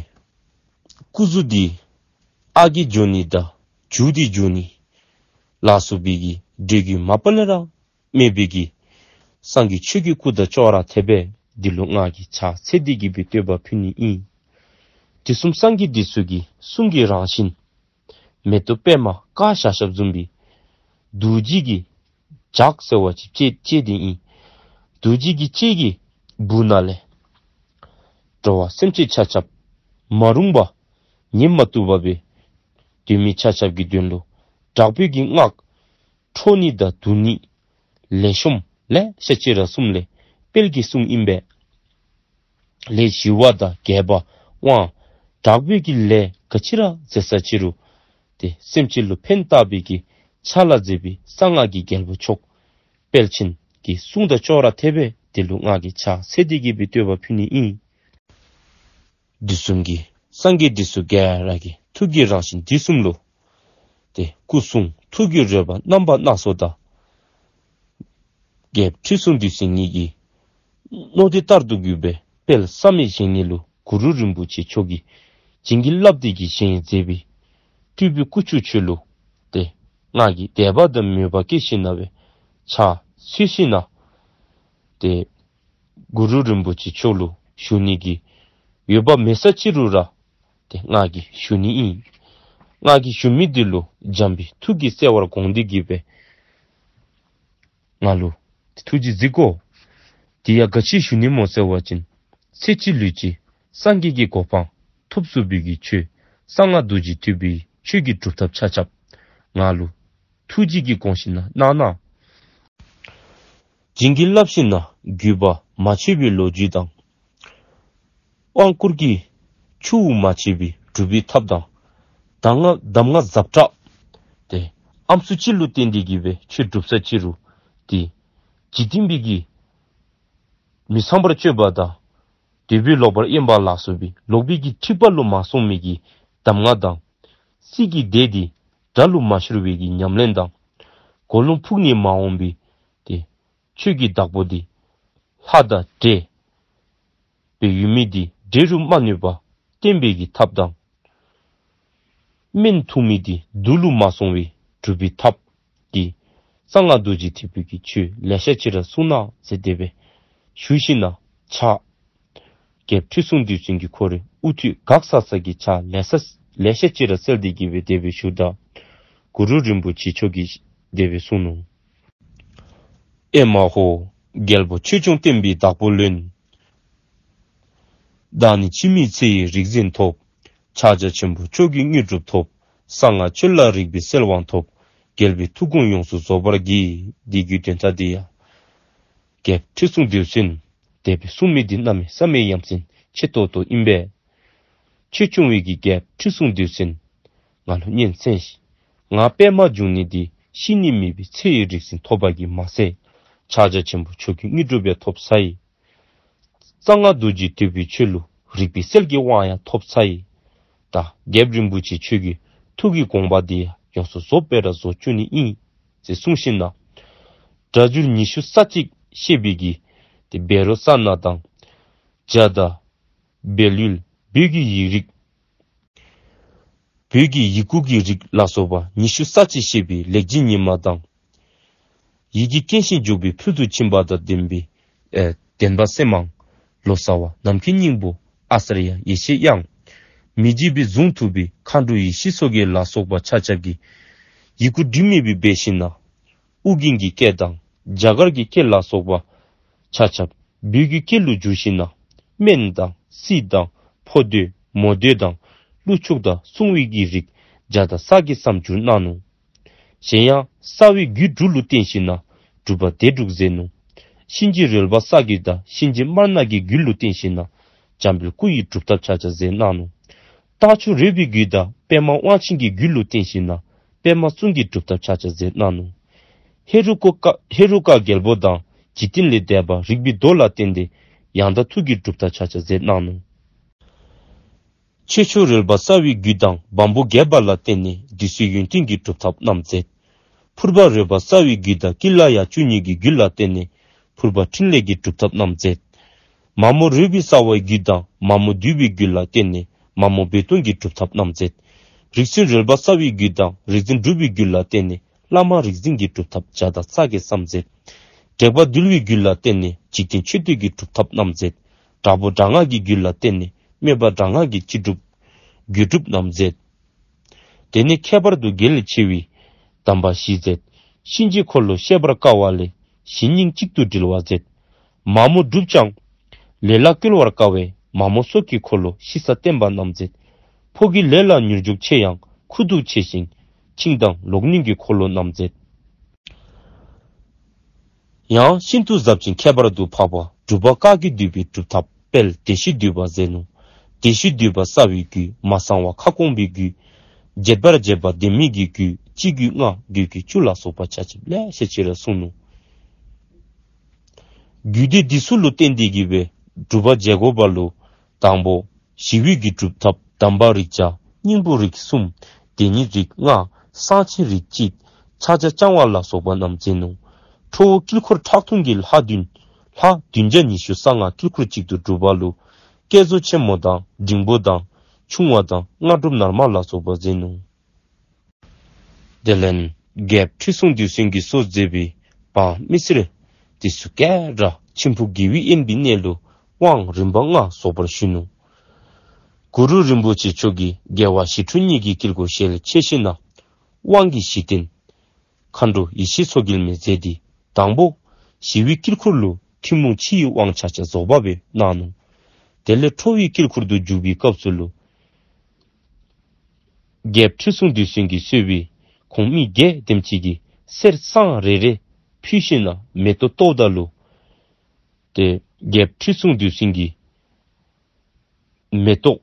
སྐུ་གཟུགས་འདི་ཨ་རྒས་འགྱོ་ནི་དང་མཇུག་འདི་འགྱོ་ནི་ལ་སོགས་པའི་གི་འདྲེ་རྒོད་མ་པ་ལས་ར་མེད་པའི་གི་སངས་རྒྱས་ཁྱོད་ཀྱི་སྐུ་དང་ཅོག་ར་འཐདཔ་སྦེ་འདི་ལུ་ང་གིས་ཕྱག་འཚལ་ཏེ་གི་སྦེ་བསྟོད་པ་ཕུལ་ནི་ཨིན། དུས་གསུམ་སངས་རྒྱས་འདི་ཚུ་གི་གསུང་གི་རང་བཞིན་མེ་ཏོག་པདྨ་དཀར་ཤ་ཤ་བཟུམ་སྦེ་རྡོ་རྗེ་གི་ལྗགས་ཟེར་བ་ཅིན་ལྕེ་ལྕེ་འདི་ཨིན། རྡོ་རྗེ་གི་ལྕེ་གི་སྦུག་ན་ལས་འགྲོ་བ་སེམས་ཅན་ཆ་ཁྱབ་མ་རུངས་པ་ཉེས་མ་བཏུབ་པ་སྦེ་སྡོད་མི་ཆ་ཁྱབ་ཀྱི་དོན་ལུ་དྲག་པོའི་གི་སྔགས་འཕྲོག་ནི་དང་བརྡུང་ནི་ལེགས་ཤོམ་ལེ་ཤ་ཅིག་ར་གསུངམ་ལས་དཔལ་གྱི་གསུང་ཨིན་པས། ལས་ཞི་བ་དང་རྒྱས་པ་དབང་དྲག་པོའི་གི་ལས་ག་ཅི་ར་མཛད་ས་ཅི་རུང་ཏེ་སེམས་ཅན་ལུ་ཕན་བཏགས་པའི་གི་ཕྱག་ལཱ་མཛད་པའི་གསང་སྔགས་ཀྱི་རྒྱལ་པོ་མཆོག་དཔལ་ཆེན་གྱི་གསུང་དང་ཅོག་ར་འཐདཔ་སྦེ་འདི་ལུ་ང་གིས་ཕྱག་འཚལ་ཏེ་གི་སྦེ་བསྟོད་པ་ཕུལ་ནི་ཨིན། དུས་གསུམ་གྱི་སངས་རྒྱས་འདི་ཚུ་ག་ར་གི་ཐུགས་ཀྱི་རང་བཞིན་འདི་གསུམ་ལུ་ཏེ་སྐུ་གསུང་ཐུགས་ཀྱི་རོལ་པ་རྣམ་པ་སྣ་ཚོགས་དང་རྒྱལཔོ་ཁྲི་སྲོང་ལྡེའུ་བཙན་ཉིད་ཀྱི་མནོ་དོན་ལྟར་དུ་གྱུར་པའི་དཔལ་བསམ་ཡས་བཞེངས་ནི་ལུ་གུ་རུ་རིན་པོ་ཆེ་མཆོག་གིས་བྱིན་གྱིས་བརླབས་ཏེ་གི་བཞེངས་མཛད་པའི་སྤྲུལ་པའི་སྐུ་མཆོག་ཁྱོད་ལུ་ཏེ་ ང་གིས་དད་པ་དང་མོས་པ་བསྐྱེད་ཞིནམ་ལས་ཕྱག་འཚལ་ཞིནམ་ལས་ཏེ་གུ་རུ་རིན་པོ་ཆེ་མཆོག་ལུ་ཞུ་ནི་གི་འོས་འབབ་མེད་ས་ཅི་རུང་ར་ཏེ་ང་གིས་ཞུ་ནི་ཨིན། ང་གིས་ཞུ་མི་འདི་ལུ་འཇམ་པའི་ཐུགས་ཀྱིས་གསལ་བར་དགོངས་ཏེ་གི་སྦེ་ང་ལུ་ཐུགས་རྗེ་གཟིགས་དགོ། དེ་ཡང་ག་ཅི་ཞུ་ནི་སྨོ་ཟེར་བ་ཅིན་ཚེ་གཅིག་ལུས་གཅིག་སངས་རྒྱས་ཀྱི་གོ་འཕང་ཐོབ་ཚུགས་པའི་གི་ཆོས་གསང་སྔགས་རྡོ་རྗེ་ཐེག་པའི་ཆོས་ཀྱི་སྒྲུབ་ཐབས་ཆ་ཁྱབ་ང་ལུ་ཐུགས་རྗེ་གིས་དགོངས་ཞིནམ་ལས་གནང་གནང་། བྱིན་གྱིས་བརླབས་ཞིནམ་ལས་གུས་པ་མ་ཆད་པའི་ལོ་རྒྱུས་དང་། དབང་བསྐུར་གྱི་ཆུ་བོ་མ་ཆད་པའི་སྒྲུབ་པའི་ཐབས་དང་། གདམས་ངག་གདམས་ངག་ཟབ་དྲགས་ཏེ་ཨམ་སྲུ་ཅིག་ལུ་བརྟེན་ཏེ་གི་སྦེ་ཆོས་སྒྲུབ་ས་ཅི་རུང་ཏེ་འཇིག་རྟེན་པའི་གི་མི་ཚངས་པར་སྤྱོད་པ་དང་འདོད་པས་ལོག་པར་གཡེམ་པ་ལ་སོགས་པའི་ལོག་པའི་གི་འཁྲིག་པ་ལུ་མ་སོང་མི་གི་གདམས་ངག་དང་། སྲིད་ཀྱི་སྡེ་འདི་དགྲ་ལུ་མ་ཤོར་བའི་གི་ཉམས་ལེན་དང་། གོ་ལོང་ཕུག་ནས་མ་འོངས་པའི་ཏེ་ཆོས་ཀྱི་བདག་པོ་འདི་ལྷ་དང་འདྲེ་སྦེ་ཡོད་མི་འདི་འདྲེ་རུ་མ་གནོད་པ་བསྟན་པའི་གི་ཐབས་དང་། སྨན་འཐུང་མི་འདི་དུག་ལུ་མ་སོང་བའི་སྒྲུབ་པའི་ཐབས་ཀྱི་གསང་སྔགས་རྡོ་རྗེ་ཐེག་པའི་གི་ཆོས་ལེ་ཤ་ཅིག་ར་གསུང་གནང་ཟེར་དེ་སྦེ་ཞུ་ཞིནམ་ལས་ཕྱག་རྒྱལཔོ་ཁྲི་སྲོང་ལྡེའུ་བཙན་གྱི་ཁོ་རའི་དབུ་ཐོད་འགག་ས་ས་གི་ཕྱག་ལེ་ཤ་ལེ་ཤ་ཅིག་ར་བསལ་ཏེ་གི་སྦེ་དེ་སྦེ་ཞུཝ་ད་གུ་རུ་རིན་པོ་ཆེ་མཆོག་གིས་དེ་སྦེ་གསུངས་ནུག། ཨེ་མ་ཧོ། རྒྱལ་པོ་ཆོས་སྐྱོང་བསྟན་པའི་བདག་པོ་ལོན། བདག་ནི་འཆི་མེད་ཚེ་ཡི་རིག་འཛིན་ཐོབ། ཕྱག་རྒྱ་ཆེན་པོ་མཆོག་གི་དངོས་གྲུབ་ཐོབ། གསང་སྔགས་ཆོས་ལ་རིག་པའི་གསལ་དབང་ཐོབ། རྒྱལ་པོའི་ཐུགས་དགོངས་ཡོངས་སུ་རྫོགས་པར་བགྱི། འདི་གི་དོན་དག་འདི་ཡང་རྒྱལཔོ་ཁྲི་སྲོང་ལྡེའུ་བཙན་དེ་སྦེ་གསུངས་མི་འདི་གནམ་མེད་ས་མེད་ཡ་མཚན་ཆེ་ཏོག་ཏོ་ཨིན་པས། ཆོས་སྐྱོང་བའི་གི་རྒྱལཔོ་ཁྲི་སྲོང་ལྡེའུ་བཙན་ང་ལུ་སྙན་གསན་ཤིག། ང་པདྨ་འབྱུང་གནས་འདི་ཤི་ནི་མེད་པའི་ཚེ་ཡི་རིག་འཛིན་ཐོབ་པ་གིས་མ་ཚད་ཕྱག་རྒྱ་ཆེན་པོ་མཆོག་གི་དངོས་གྲུབ་ཡང་ཐོབ་ཚར་ཡི། གསང་སྔགས་རྡོ་རྗེ་ཐེག་པའི་ཆོས་ལུ་རིག་པའི་གསལ་གྱི་དབང་ཡང་ཐོབ་ཚར་ཡི། ད་རྒྱལཔོ་རིན་པོ་ཆེ་མཆོག་གི་ཐུགས་ཀྱི་དགོངས་པ་འདི་ཡང་ཡོངས་སུ་རྫོགས་པ་ར་རྫོགས་བཅུག་ནི་ཨིན་ཟེར་གསུངས་ཞིནམ་ལས་སྒྲ་སྒྱུར་ཉི་ཤུ་རྩ་གཅིག་ཤེས་པའི་གི་ཏེ་བཻ་རོ་ཙ་ན་དང་བཛྲ་དང་བཻ་ལུལ་བོད་ཀྱི་ཡིག་རིགས་བོད་ཀྱི་ཡི་གུ་གི་རིགས་ལ་སོགས་པ་ཉི་ཤུ་རྩ་གཅིག་ཤེས་པའི་ལེགས་བྱིན་ཉི་མ་དང་། ཡི་གེ་མཁྱེན་ཞིང་འཇུག་པའི་ཕུལ་དུ་ཕྱིན་པ་དང་ལྡན་པའི་ཨེ་ལྡན་པ་སེམས་མང་། ལོ་ཙཱ་བ་ནམ་མཁའི་སྙིང་པོ་ཨ་ཙརྱ་ཡེ་ཤེས་དབྱངས། མི་བརྗེད་པའི་གཟུངས་ཐུབ་པའི་མཁའ་འགྲོ་ཡེ་ཤེས་མཚོ་རྒྱལ་ལ་སོགས་པ་ཆ་ཁྱབ་ཀྱིས་ཡི་གུ་སྒྲིག་མེད་པའི་སྦས་ཞིནམ་ལས་ཨོ་རྒྱན་གྱི་སྐད་དང་རྒྱ་གར་གྱི་སྐད་ལ་སོགས་པ་ཆ་ཁྱབ་བོད་ཀྱི་སྐད་ལུ་བསྒྱུར་ཞིནམ་ལས་སྨན་དང་སྲིད་དང་ཕོ་འདོད་མོ་འདོད་དང་ཀླུ་ཕྱུགས་དང་སྲུང་བའི་གི་རིགས་བརྒྱ་དང་རྩ་བརྒྱད་ཙམ་བསྒྱུར་གནང་ནུག། གཞན་ཡང་རྩ་བའི་རྒྱུད་དྲུག་ལུ་བརྟེན་ཞིནམ་ལས་སྒྲུབ་པ་སྡེ་དྲུག་མཛད་ནུག། གཤིན་རྗེ་རོལ་པ་གསལ་རྒྱལ་དང་གཤིན་རྗེ་དམར་ནག་གི་རྒྱུད་ལུ་བརྟེན་ཞིནམ་ལས་འཇམ་དཔལ་སྐུ་ཡི་སྒྲུབ་ཐབས་ཆ་ཁྱབ་མཛད་གནང་ནུག། རྟ་མཆོག་རོལ་པའི་རྒྱུད་དང་པདྨ་དབང་ཆེན་གྱི་རྒྱུད་ལུ་བརྟེན་ཞིནམ་ལས་པདྨ་གསུང་གི་སྒྲུབ་ཐབས་ཆ་ཁྱབ་མཛད་གནང་ནུག། ཧེ་རུ་ཀ་ཧེ་རུ་ཀ་རྒྱལ་པོ་དང་འཇིག་རྟེན་ལས་འདས་པ་རིག་པའི་མདོ་ལ་བརྟེན་ཏེ་ཡང་དག་ཐུགས་ཀྱི་སྒྲུབ་ཐབས་ཆ་ཁྱབ་མཛད་གནང་ནུག། ཆོས་མཆོག་རོལ་པ་རྩ་བའི་རྒྱུད་དང་བམ་པོ་རྒྱས་པ་ལ་བརྟེན་ནས་བདུད་རྩིའི་ཡོན་ཏན་གྱི་སྒྲུབ་ཐབས་རྣམས་མཛད། ཕུར་པ་རོལ་པ་རྩ་བའི་རྒྱུད་དང་ཀཱི་ལ་ཡ་བཅུ་གཉིས་ཀྱི་རྒྱུད་ལ་བརྟེན་ནས་ཕུར་པ་ཕྲིན་ལས་ཀྱི་སྒྲུབ་ཐབས་རྣམས་མཛད། མ་མོ་རོལ་པའི་རྩ་བའི་རྒྱུད་དང་མ་མོ་འདུས་པའི་རྒྱུད་ལ་བརྟེན་ནས་མ་མོ་རྦོད་གཏོང་གི་སྒྲུབ་ཐབས་རྣམས་མཛད། རིག་འཛིན་རོལ་པ་རྩ་བའི་རྒྱུད་དང་རིག་འཛིན་གྲུབ་པའི་རྒྱུད་ལ་བརྟེན་ནས་བླ་མ་རིག་འཛིན་གྱི་སྒྲུབ་ཐབས་བརྒྱ་དང་རྩ་བརྒྱད་ཙམ་མཛད། དྲེགས་པ་འདུལ་བའི་རྒྱུད་ལ་བརྟེན་ནས་འཇིག་རྟེན་མཆོད་བསྟོད་ཀྱི་སྒྲུབ་ཐབས་རྣམས་མཛད། དྲག་པོ་དྲག་སྔགས་ཀྱི་རྒྱུད་ལ་བརྟེན་ནས་སྨོན་པ་དྲག་སྔགས་ཀྱི་སྤྱི་སྒྲུབ་རྒྱུད་སྒྲུབ་རྣམས་མཛད། དེ་ནས་ཁྱད་པར་དུ་གལ་ཆེ་བའི་གདམས་པ་བཞི་མཛད། གཤིན་རྗེའི་འཁོར་ལོ་བཤད་པར་དཀའ་བ་ལས་གཞན་སྙིང་གཅིག་ཏུ་དྲིལ་བ་མཛད། མ་མོ་སྒྲུབ་ཀྱང་ལས་ལ་བཀོལ་བར་དཀའ་བས་མ་མོ་སྲོག་གི་འཁོར་ལོ་ཞི་ས་བསྟན་པ་རྣམས་མཛད། ཕོ་གི་ལས་ལ་མྱུར་འཇུག་ཆེ་ཡང་ཁུ་ཐུག་ཆེ་ཞིང་འཆིང་དང་ལོག་གནོན་གྱི་འཁོར་ལོ་རྣམས་མཛད། ཡང་ཤིན་ཏུ་ཟབ་ཅིང་ཁྱད་པར་དུ་འཕགས་པ་སྒྲུབ་པ་བཀའ་བརྒྱད་འདུས་པའི་སྒྲུབ་ཐབས་དཔལ་བདེ་གཤེགས་འདུས་པ་མཛད་ནུག། བདེ་གཤེགས་འདུས་པ་རྩ་བའི་རྒྱུད། མ་ཚང་བ་ཁ་སྐོང་བའི་རྒྱུད། བརྗེད་པར་བྱེད་པ་བདེན་མེད་ཀྱི་རྒྱུད། སྤྱི་རྒྱུད་ལྔ། རྒྱུད་རྒྱུད་བཅུ་ལ་སོགས་པ་ཆ་ཁྱབ་ལེ་ཤ་ཅིག་ར་གསུངས་ནུག། རྒྱུད་སྡེ་འདི་ཚུ་ལུ་བརྟེན་ཏེ་གི་སྦེ་སྒྲུབ་པ་བྱེད་དགོ་པ་ལུ་དང་པོ་ཞི་བའི་གི་སྒྲུབ་ཐབས་གདམས་པ་རིགས་བརྒྱ། སྙིང་པོ་རིགས་གསུམ། བདེན་གཉིས་རིགས་ལྔ། གསང་ཆེན་རིགས་གཅིག། ཕྱག་རྒྱ་བརྐྱང་བ་ལ་སོགས་པ་རྣམས་མཛད་ནུག། ཁྲོ་བོ་དཀྱིལ་འཁོར་ཁྲག་འཐུང་གི་ལྷ་བདུན། ལྷ་བདུན་བརྒྱ་ཉི་ཤུ་རྩ་ལྔ་དཀྱིལ་འཁོར་གཅིག་ཏུ་སྒྲུབ་པ་ལུ་བསྐྱེད་རྫོགས་ཆེན་མོ་དང་འབྲིང་པོ་དང་སྔགས་སྒྲུབ་ནར་མ་ལ་སོགས་པ་མཛད་ནུག། དེ་ལས་ རྒྱལཔོ་ཁྲི་སྲོང་ལྡེའུ་བཙན་གྱིས་གཙོ་མཛད་པའི་འབངས་མི་སེར་དེ་ཚུ་ག་ར་མཆིམས་ཕུ་དགེ་བའི་དབེན་པའི་གནས་ལུ་དབང་རིམ་པ་ལྔ་རྫོགས་པར་ཞུ་ནུག། གུ་རུ་རིན་པོ་ཆེ་མཆོག་གིས་རྒྱལ་བ་ཞི་ཁྲོ་གཉིས་ཀྱི་དཀྱིལ་འཁོར་ཞལ་ཕྱེ་ཞིནམ་ལས་དབང་གི་གཞི་རྟེན་མཁའ་འགྲོ་ཡེ་ཤེས་མཚོ་རྒྱལ་མའི་མཛད་དེ་དང་པོ་ཞི་བའི་དཀྱིལ་འཁོར་ལུ་ཐུན་མོང་ཕྱི་ཡི་དབང་ཆ་ཆ་རྫོགས་པ་སྦེ་གནང་ནུག། དེ་ལས་ཁྲོ་བོའི་དཀྱིལ་འཁོར་དུ་འཇུག་པའི་སྐབས་སུ་ལུ་རྒྱལཔོ་ཁྲི་སྲོང་ལྡེའུ་བཙན་གྱིས་གཙོས་པའི་ཁོང་མི་བརྒྱད་དེམ་ཅིག་གིས་གསེར་སྲང་རེ་རེ་ཕུལ་ཞིནམ་ལས་མེ་ཏོག་གཏོརཝ་ད་ལུ་ཏེ་རྒྱལཔོ་ཁྲི་སྲོང་ལྡེའུ་བཙན་གྱིས་མེ་ཏོག་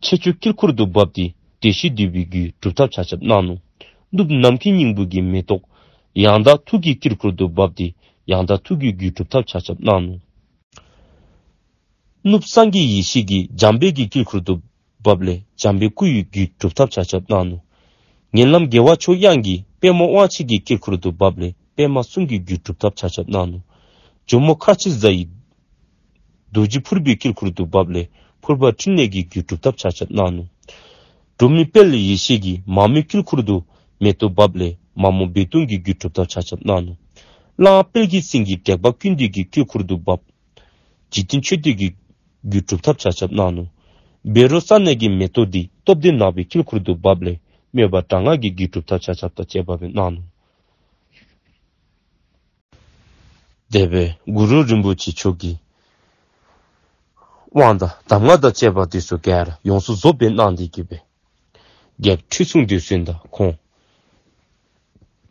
ཆེ་ཆུང་དཀྱིལ་འཁོར་དུ་བབས་ཏེ་བདེ་གཤེགས་འདུས་པའི་རྒྱུད་སྒྲུབ་ཐབས་ཆ་ཁྱབ་གནང་ནུག། གནུབས་ནམ་མཁའི་སྙིང་པོ་གི་མེ་ཏོག་ཡང་དག་ཐུགས་ཀྱི་དཀྱིལ་འཁོར་དུ་བབས་ཏེ་ཡང་དག་ཐུགས་ཀྱི་རྒྱུད་སྒྲུབ་ཐབས་ཆ་ཁྱབ་གནང་ནུག། གནུབས་སངས་རྒྱས་ཡེ་ཤེས་ཀྱིས་འཇམ་དཔལ་གྱི་དཀྱིལ་འཁོར་དུ་བབས་ལས་འཇམ་དཔལ་སྐུ་ཡི་རྒྱུད་སྒྲུབ་ཐབས་ཆ་ཁྱབ་གནང་ནུག། ངན་ལམ་རྒྱལ་བ་མཆོག་དབྱངས་ཀྱིས་པདྨ་དབང་ཆེན་གྱི་དཀྱིལ་འཁོར་དུ་བབས་ལས་པདྨ་གསུང་གི་རྒྱུད་སྒྲུབ་ཐབས་ཆ་ཁྱབ་གནང་ནུག། ཇོ་མོ་ཁ་ཆེ་གཟའ་ཡིས་རྡོ་རྗེ་ཕུར་པའི་དཀྱིལ་འཁོར་དུ་བབས་ལས་ཕུར་པ་ཕྲིན་ལས་ཀྱི་རྒྱུད་སྒྲུབ་ཐབས་ཆ་ཁྱབ་གནང་ནུག། འབྲོག་མི་དཔལ་ཡེ་ཤེས་ཀྱིས་མ་མོའི་དཀྱིལ་འཁོར་དུ་མེ་ཏོག་བབས་ལས་མ་མོ་སྦས་སྟོང་གི་རྒྱུད་སྒྲུབ་ཐབས་ཆ་ཁྱབ་གནང་ནུག། གླང་དཔལ་གྱི་སེང་གེ་དྲེགས་པ་ཀུན་འདུལ་གྱི་དཀྱིལ་འཁོར་དུ་བབས། འཇིག་རྟེན་མཆོད་བསྟོད་ཀྱི་རྒྱུད་སྒྲུབ་ཐབས་ཆ་ཁྱབ་གནང་ནུག། བཻ་རོ་ཙ་ན་གི་མེ་ཏོག་འདི་སྟོབས་ལྡན་ནག་པོའི་དཀྱིལ་འཁོར་དུ་བབས་ལས་དམོད་པ་དྲག་སྔགས་ཀྱི་རྒྱུད་སྒྲུབ་ཐབས་ཆ་ཁྱབ་དང་བཅས་པ་སྦེ་གནང་ནུག། དེ་སྦེ་གུ་རུ་རིན་པོ་ཆེ་མཆོག་གིས་དབང་དང་གདམས་ངག་དང་བཅས་པ་དེ་ཚུ་ག་ར་ཡོངས་སུ་རྫོགསཔ་སྦེ་གནང་སྟེ་གི་སྦེ་རྒྱལཔོ་ཁྲི་སྲོང་ལྡེའུ་བཙན་དང་ཁོང་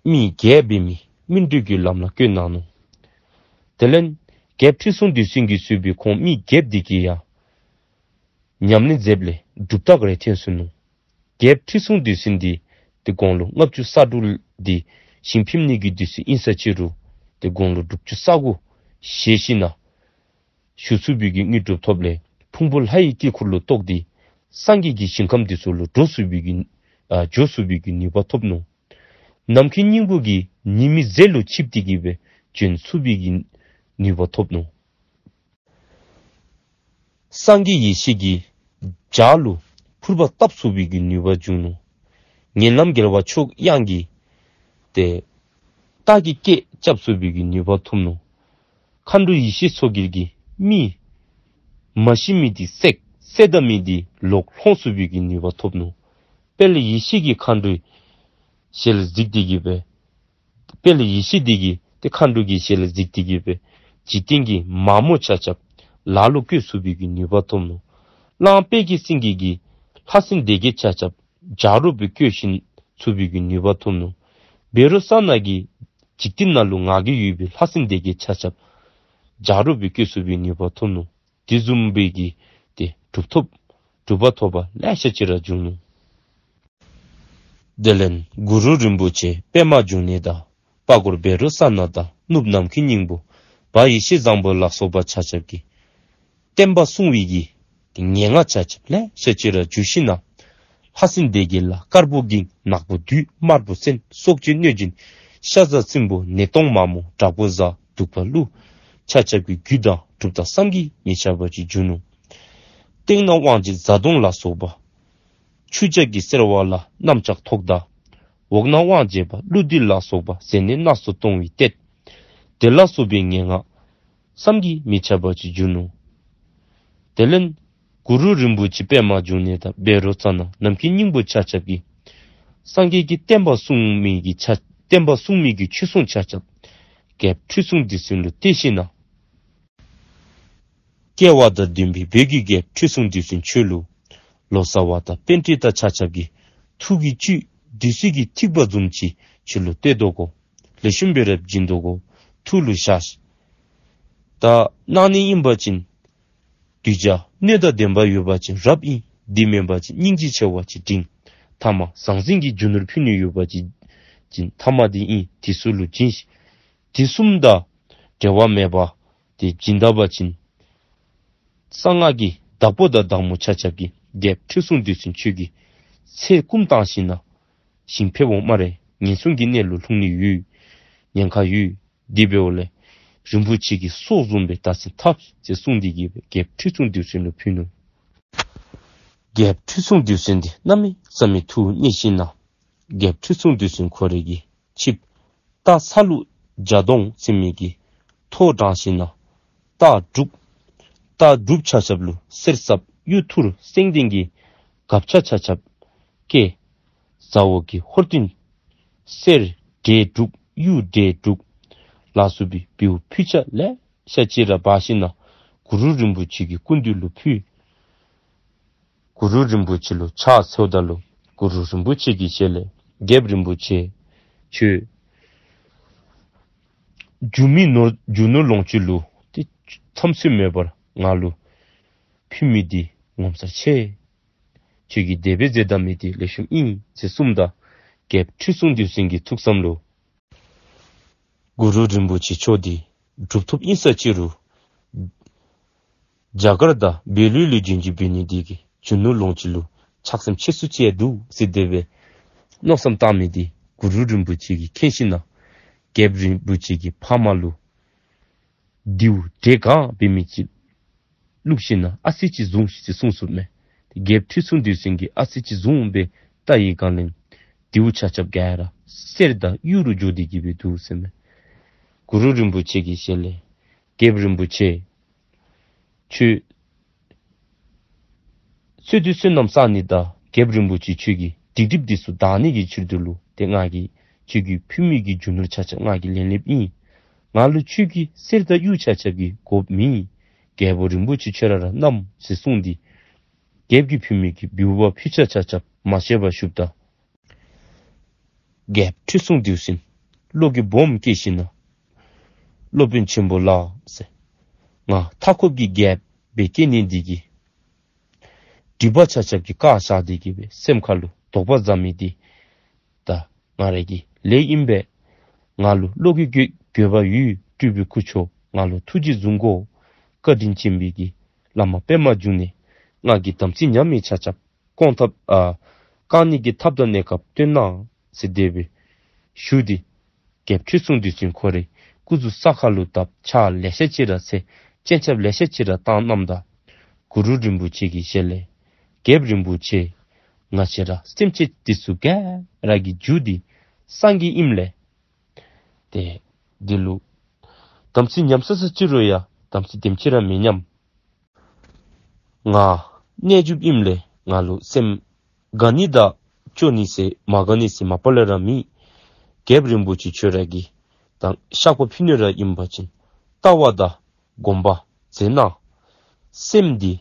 མི་བརྒྱད་འབད་མི་སྨིན་གྲོལ་གྱི་ལམ་ལ་བཀོད་གནང་ནུག། དེ་ལས་རྒྱལཔོ་ཁྲི་སྲོང་ལྡེའུ་བཙན་གྱིས་གཙོས་པའི་ཁོང་མི་བརྒྱད་དེ་གིས་ཡང་ཉམས་ལེན་མཛདཔ་ལས་གྲུབ་རྟགས་རེ་ཐོན་སོ་ནུག། རྒྱལཔོ་ཁྲི་སྲོང་ལྡེའུ་བཙན་འདི་དེ་གོང་ལུ་ལྔ་བཅུ་ས་དྲུག་འདི་ཞིང་ཕེབས་ནི་གི་དུས་ཚོད་ཨིན་ས་ཅི་རུང་དེ་གོང་ལུ་དྲུག་ཅུ་ས་དགུ་བཞེས་ཞིནམ་ལས་བཞུགས་ཚུགས་པའི་གི་དངོས་གྲུབ་ཐོབ་ལས་ཕུང་པོ་ལྷ་ཡི་དཀྱིལ་འཁོར་ལུ་གཏོགས་ཏེ་སངས་རྒྱས་ཀྱི་ཞིང་ཁམས་དེ་ཚུ་ལུ་འགྲོ་ཚུགས་པའི་གི་ཨ་འགྱོ་ཚུགས་པའི་གི་ནུས་པ་ཐོབ་ནུག། ནམ་མཁའི་སྙིང་པོ་གི་ཉི་མའི་ཟེར་ལུ་ཆིབས་ཏེ་གི་སྦེ་བྱོན་ཚུགས་པའི་གི་ནུས་པ་ཐོབ་ནུག། སངས་རྒྱས་ཡེ་ཤེས་ཀྱིས་བྱག་ལུ་ཕུར་པ་བཏབ་ཚུགས་པའི་གི་ནུས་པ་བྱུང་ནུག། ངན་ལམ་རྒྱལ་བ་མཆོག་དབྱངས་ཀྱིས་ཏེ་སྟག་གི་སྐད་རྐྱབ་ཚུགས་པའི་གི་ནུས་པ་ཐོབ་ནུག། མཁའ་འགྲོ་ཡེ་ཤེས་མཚོ་རྒྱལ་གྱིས་མི་མ་ཤི་མི་དེ་བསད་བསད་ད་མི་དེ་ལོག་ལྷོང་ཚུགས་པའི་གི་ནུས་པ་ཐོབ་ནུག། དཔལ་ཡེ་ཤེས་ཀྱིས་མཁའ་འགྲོའི་ཞལ་གཟིགས་ཏེ་གི་སྦེ་དཔལ་ཡེ་ཤེས་དེ་གིས་ཏེ་མཁའ་འགྲོ་གི་ཞལ་ལ་གཟིགས་ཏེ་གི་སྦེ་འཇིག་རྟེན་གྱི་མ་མོ་ཆ་ཁྱབ་ལ་ལུ་བཀོད་ཚུགས་པའི་གི་ནུས་པ་ཐོབ་ནུག། གླང་དཔལ་གྱི་སེང་གེ་གིས་ལྷ་སྲིན་སྡེ་བརྒྱད་ཆ་ཁྱབ་བྱ་རོག་སྦེ་བཀོད་བཞིན་ཚུགས་པའི་གི་ནུས་པ་ཐོབ་ནུག། བཻ་རོ་ཙ་ན་གིས་འཇིག་རྟེན་ནང་ལུ་ངག་གི་ཡོད་པའི་ལྷ་སྲིན་སྡེ་བརྒྱད་ཆ་ཁྱབ་བྱ་རོག་སྦེ་བཀོད་ཚུགས་པའི་ནུས་པ་ཐོབ་ནུག། དེ་བཟུམ་སྦེ་གི་ཏེ་གྲུབ་ཐོབ་གྲུབ་པ་ཐོབ་པ་ལེ་ཤ་ཅིག་ར་བྱུང་ནུག། དེ་ལས་གུ་རུ་རིན་པོ་ཆེ་པདྨ་འབྱུང་གནས་དང་པ་གོར་བཻ་རོ་ཙ་ན་དང་གནུབས་ནམ་མཁའི་སྙིང་པོ་བ་ཡེ་ཤེས་བཟང་པོ་ལ་སོགས་པ་ཆ་ཁྱབ་ཀྱིས་བསྟན་པ་སྲུང་བའི་གི་ཏེ་ངན་སྔགས་ཆ་ཁྱབ་ལེ་ཤ་ཅིག་ར་བསྒྱུར་ཞིནམ་ལས་ལྷ་སྲིན་སྡེ་བརྒྱད་ལ་དཀར་པོ་འགྱིང་ནག་པོ་བདུད་དམར་པོ་བཙན་སྲོག་གཅོད་གནོད་སྦྱིན་ཤ་ཟ་སྲིན་པོ་ནད་གཏོང་མ་མོ་དྲག་པོ་གཟའ་གདུག་པ་ཀླུ་ཆ་ཁྱབ་ཀྱི་རྒྱུད་དང་གྲུབ་རྟགས་བསམ་གྱིས་མི་ཁྱབ་པ་ཅིག་བྱུང་ནུག། སྟེང་ན་དབང་བྱེད་གཟའ་གདོང་ལ་སོགས་པ་ཆུ་བྱ་གི་སེར་བ་ལ་གནམ་ལྕགས་ཐོག་དང་འོག་ན་དབང་བྱེད་པ་ཀླུ་བདུད་ལ་སོགས་པ་ཟེར་ནས་སྣ་ཚོགས་གཏོང་བའི་གཏད་དེ་ལ་སོགས་པའི་ངན་སྔགས་བསམ་གྱིས་མི་ཁྱབ་པ་ཅིག་བསྒྱུར་ནུག། དེ་ལས་གུ་རུ་རིན་པོ་ཆེ་པདྨ་འབྱུང་གནས་དང་བཻ་རོ་ཙ་ན་ནམ་མཁའི་སྙིང་པོ་ཆ་ཁྱབ་ཀྱིས་སངས་རྒྱས་ཀྱི་བསྟན་པ་སྲུང་མི་གི་ཆ་བསྟན་པ་སྲུང་མི་གི་ཆོས་སྲུང་ཆ་ཁྱབ་རྒྱལཔོ་ཁྲི་སྲོང་ལྡེའུ་བཙན་ལུ་གཏད་ཞིནམ་ལས་སྐལ་བ་དང་ལྡན་པའི་བོད་ཀྱི་རྒྱལཔོ་ཁྲི་སྲོང་ལྡེའུ་བཙན་ཁྱོད་ལུ་ལོ་ཙཱ་བ་དང་པཎྜི་ཏ་ཆ་ཁྱབ་ཀྱིས་ཐུགས་ཀྱི་བཅུད་བདུད་རྩི་གི་ཐིགས་པ་བཟུམ་ཅིག་ཁྱོད་ལུ་གཏད་དོ་གོ། ལེགས་ཤོམ་སྦེ་ར་བྱིན་དོ་གོ། ཐུགས་ལུ་བཞག། ད་གནང་ནི་ཨིན་པ་ཅིན་གདུལ་བྱ་སྣོད་དང་ལྡན་པ་ཡོད་པ་ཅིན་རབ་ཨིན། དེ་མེན་པ་ཅིན་སྙིང་རྗེ་ཆེ་བ་ཅིག་འབྲིང་། ཐ་མ་ཟང་ཟིང་གི་རྒྱུ་ནོར་ཕུལ་ནི་ཡོད་པ་ཅིན་ཅིན་ཐ་མ་དེ་ཨིན། དེ་ཚུ་ལུ་བྱིན་ཤིག། དེ་གསུམ་དང་འབྲལ་བ་མེད་པ་དེ་བྱིན་ད་པ་ཅིན་གསང་སྔགས་ཀྱི་བདག་པོ་དང་བདག་མོ་ཆ་ཁྱབ་ཀྱིས་རྒྱལཔོ་ཁྲི་སྲོང་ལྡེའུ་བཙན་ཁྱོད་ཀྱི་ཚེ་སྐུམ་བཏང་ཞིནམ་ལས་ཞིང་ཕེབས་འོང་སྨ་རེ། ངན་སོང་གི་གནས་ལུ་ལྷུང་ནི་ཡོད། ཉེན་ཁ་ཡོད། དེ་འབདཝ་ལས་རིན་པོ་ཆེ་གི་སྲོག་བཟུམ་སྦེ་བདག་འཛིན་འཐབ་ཟེར་གསུངས་ཏེ་གི་སྦེ་རྒྱལཔོ་ཁྲི་སྲོང་ལྡེའུ་བཙན་ལུ་ཕུལ་ནུག། རྒྱལཔོ་ཁྲི་སྲོང་ལྡེའུ་བཙན་འདི་གནམ་མེད་ས་མེད་ཐུགས་མཉེས་ཞིནམ་ལས་ རྒྱལཔོ་ཁྲི་སྲོང་ལྡེའུ་བཙན་ཁོ་རའི་གི་ཆིབས་རྟ་ཚ་ལུ་ལྗགས་གདོང་ཟེར་མི་གི་ཐོག་དྲངས་ཞིནམ་ལས་རྟ་དྲུག་རྟ་དྲུག་ཆ་ཁྱབ་ལུ་གསེར་སྲབ་གཡུ་ཐུར་སེང་ལྡེང་གི་སྒ་ཆས་ཆ་ཁྱབ་བཀལ། ཟ་འོག་གི་ཧོར་སྟོན་གསེར་འབྲས་དྲུག་གཡུ་འབྲས་དྲུག་ལ་སོགས་པའི་འབུལ་ཕུལ་ཆས་ལེ་ཤ་ཅིག་ར་འབག་ཞིནམ་ལས་གུ་རུ་རིན་པོ་ཆེ་གི་སྐུ་མདུན་ལུ་ཕུལ། གུ་རུ་རིན་པོ་ཆེ་ལུ་ཕྱག་འཚལཝ་ད་ལུ་གུ་རུ་རིན་པོ་ཆེ་གི་ཞལ་ལས། རྒྱལཔོ་རིན་པོ་ཆེ། ཁྱོད་རྒྱུ་མི་ནོར་རྒྱུ་ནོར་ལོངས་སྤྱོད་ལུ་ཏེ་འཚམས་ཚོད་མེད་པར་ང་ལུ་ཕུལ་མི་འདི་ངོ་མཚར་ཆེ། ཁྱོད་ཀྱིས་དེ་སྦེ་མཛད་ད་མི་འདི་ལེགས་ཤོམ་ཨིན་ཟེར་གསུངམ་ད་རྒྱལཔོ་ཁྲི་སྲོང་ལྡེའུ་བཙན་གྱི་ཐུགས་བསམ་ལུ་གུ་རུ་རིན་པོ་ཆེ་མཆོག་འདི་གྲུབ་ཐོབ་ཨིན་ས་ཅི་རུང་རྒྱ་གར་དང་བལ་ཡུལ་ལུ་བྱོན་ཅི་འབད་ནི་འདི་གིས་རྒྱུ་ནོར་ལོངས་སྤྱོད་ལུ་ཆགས་སེམས་ཆེ་སུ་ཅིག་འདུག་ཟེར་དེ་སྦེ་མནོ་བསམ་བཏང་མི་འདི་གུ་རུ་རིན་པོ་ཆེ་གིས་མཁྱེན་ཞིནམ་ལས་རྒྱལཔོ་རིན་པོ་ཆེ་གི་ཕ་མ་ལུ་རྡེའུ་བྲེ་གང་འབད་མི་ཅིག་བླུགས་ཞིནམ་ལས་ཨ་ཙི་ཅིག་བཟུང་ཟེར་གསུངས་སོ་མས། རྒྱལཔོ་ཁྲི་སྲོང་ལྡེའུ་བཙན་གྱིས་ཨ་ཙི་ཅིག་བཟུང་སྦེ་བལྟ་བའི་སྒང་ལས་རྡེའུ་ཆ་ཁྱབ་ག་ར་གསེར་དང་གཡུ་རུ་འགྱུར་ཏེ་གི་སྦེ་འདུག་ཟེར་མས། གུ་རུ་རིན་པོ་ཆེ་གི་ཞལ་ལས། རྒྱལཔོ་རིན་པོ་ཆེ། ཁྱོད་བསོད་བདེ་བསོད་ནམས་བསག་ནི་དང་རྒྱལཔོ་རིན་པོ་ཆེ་ཁྱོད་ཀྱི་སྡིག་སྒྲིབ་འདི་ཚུ་དག་ནི་གི་ཕྱིར་དུ་ལུ་ཏེ་ང་གིས་ཁྱོད་ཀྱིས་ཕུལ་མི་གི་རྒྱུ་ནོར་ཆ་ཁྱབ་ང་གིས་ལེན་ལེནམ་ཨིན། ང་ལུ་ཁྱོད་ཀྱི་གསེར་དང་གཡུ་ཆ་ཁྱབ་ཀྱི་དགོཔ་མེད། རྒྱལ་པོ་རིན་པོ་ཆེ་ཁྱོད་ར་ར་བསྣམས་ཟེར་གསུངས་ཏེ་རྒྱལཔོ་གིས་ཕུལ་མི་གི་འབུལ་བ་ཕུལ་ཆས་ཆ་ཁྱབ་མ་བཞེས་པར་བཞུགསཔ་ད་རྒྱལཔོ་ཁྲི་སྲོང་ལྡེའུ་བཙན་བློ་གི་སྦོམ་སྐྱེས་ཞིནམ་ལས་སློབ་དཔོན་ཆེན་པོ་ལགས་ཟེར། ང་མཐའ་འཁོབ་ཀྱི་རྒྱལཔོ་སྦེ་སྐྱེ་ནི་འདི་གིས་སྒྲིབ་པ་ཆ་ཁྱབ་ཀྱིས་བཀག་བཞག་སྟེ་གི་སྦེ་སེམས་ཁ་ལུ་དོགས་པ་ཟ་མི་འདི་ད་ང་ར་གི་ལས་ཨིན་པས། ང་ལུ་བློ་གི་དགོས་དགོས་པ་ཡོད། སྤྲུལ་པའི་སྐུ་མཆོག་ང་ལུ་ཐུགས་རྗེ་བཟུང་དགོ། བཀའ་དྲིན་ཅན་པའི་གི་བླ་མ་པདྨ་འབྱུང་གནས་ང་གི་དམ་ཚིག་ཉམས་མི་ཆ་ཁྱབ་སྐོང་ཐབས་ཨ་བསྐང་ནི་གི་ཐབས་དང་གནས་སྐབས་སྟོན་གནང་ཟེར་དེ་སྦེ་ཞུ་སྟེ་རྒྱལཔོ་ཁྲི་སྲོང་ལྡེའུ་བཙན་ཁོ་རའི་སྐུ་གཟུགས་ས་ཁ་ལུ་བརྡབ་ཕྱག་ལེ་ཤ་ཅིག་ར་འཚལ་སྤྱན་ཆབ་ལེ་ཤ་ཅིག་ར་བཏང་གནངམ་ད་གུ་རུ་རིན་པོ་ཆེ་གི་ཞལ་ལས། རྒྱལཔོ་རིན་པོ་ཆེ། ང་བཅས་ར་སེམས་ཅན་འདི་ཚུ་ག་ར་གི་རྒྱུ་འདི་སངས་རྒྱས་ཨིནམ་ལས་ཏེ་འདི་ལུ་དམ་ཚིག་ཉམས་ས་ས་ཅི་རུང་ཡང་དམ་ཚིག་དེམ་ཅིག་ར་མི་ཉམས། ང་རྣལ་འབྱོརཔ་ཨིནམ་ལས་ང་ལུ་སེམས་དགའ་ནི་དང་སྐྱོ་ནི་ཟེར་མ་དགའ་ནི་ཟེར་མ་པ་ལས་ར་མེད། རྒྱལཔོ་རིན་པོ་ཆེ་ཁྱོད་ར་གིས་ད་བཤགས་པ་ཕུལ་ནི་ར་ཨིན་པ་ཅིན་ལྟ་བ་དང་སྒོམ་པ་མཛད་གནང་། སེམས་འདི་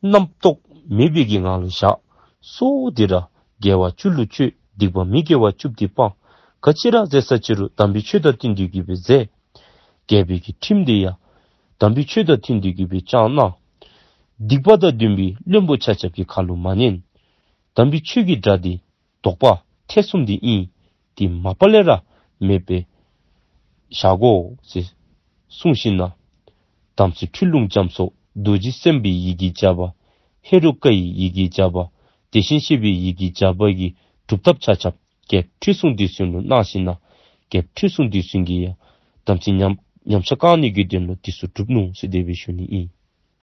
རྣམ་རྟོག་མེད་པའི་གི་ངང་ལུ་བཞག། སོ་འདི་ར་དགེ་བ་ཅུང་ལུ་སྤྱོད། སྡིག་པ་མི་དགེ་བ་བཅུ་འདི་སྤང་། ག་ཅི་ར་མཛད་ས་ཅི་རུང་དམ་པའི་ཆོས་དང་བསྟུན་ཏེ་གི་སྦེ་མཛད། རྒྱལ་པོའི་གི་ཁྲིམས་འདི་ཡང་དམ་པའི་ཆོས་དང་བསྟུན་ཏེ་གི་སྦེ་བསྐྱང་གནང་། སྡིག་པ་དང་ལྡན་པའི་བློན་པོ་ཆ་ཁྱབ་ཀྱི་ཁ་ལུ་མ་ཉན། དམ་པའི་ཆོས་ཀྱི་སྒྲ་འདི་དོགས་པ་ཐེ་ཚོམ་འདི་ཨིན། འདི་མ་པ་ལས་ར་མེད་པར་བཞག་དགོ་ཟེར་གསུངས་ཞིནམ་ལས་དམ་ཚིག་ཁྲིད་ལུང་འཇམ་སོགས་རྡོ་རྗེ་སེམས་དཔའི་ཡི་གེ་བརྒྱ་པ། ཧེ་རུ་ཀ་ཡི་ཡི་གེ་བརྒྱ་པ། དེ་བཞིན་གཤེགས་པའི་ཡི་གེ་བརྒྱ་པ་གི་སྒྲུབ་ཐབས་ཆ་ཁྱབ་རྒྱལཔོ་ཁྲི་སྲོང་ལྡེའུ་བཙན་ལུ་གནང་ཞིནམ་ལས་རྒྱལཔོ་ཁྲི་སྲོང་ལྡེའུ་བཙན་གྱིས་ཡང་དམ་ཚིག་ཉམས་ཉམས་ཆག་བཀག་ནི་གི་དོན་ལུ་འདི་ཚུ་བསྒྲུབས་ནུག་ཟེར་དེ་སྦེ་ཞུ་ནི་ཨིན།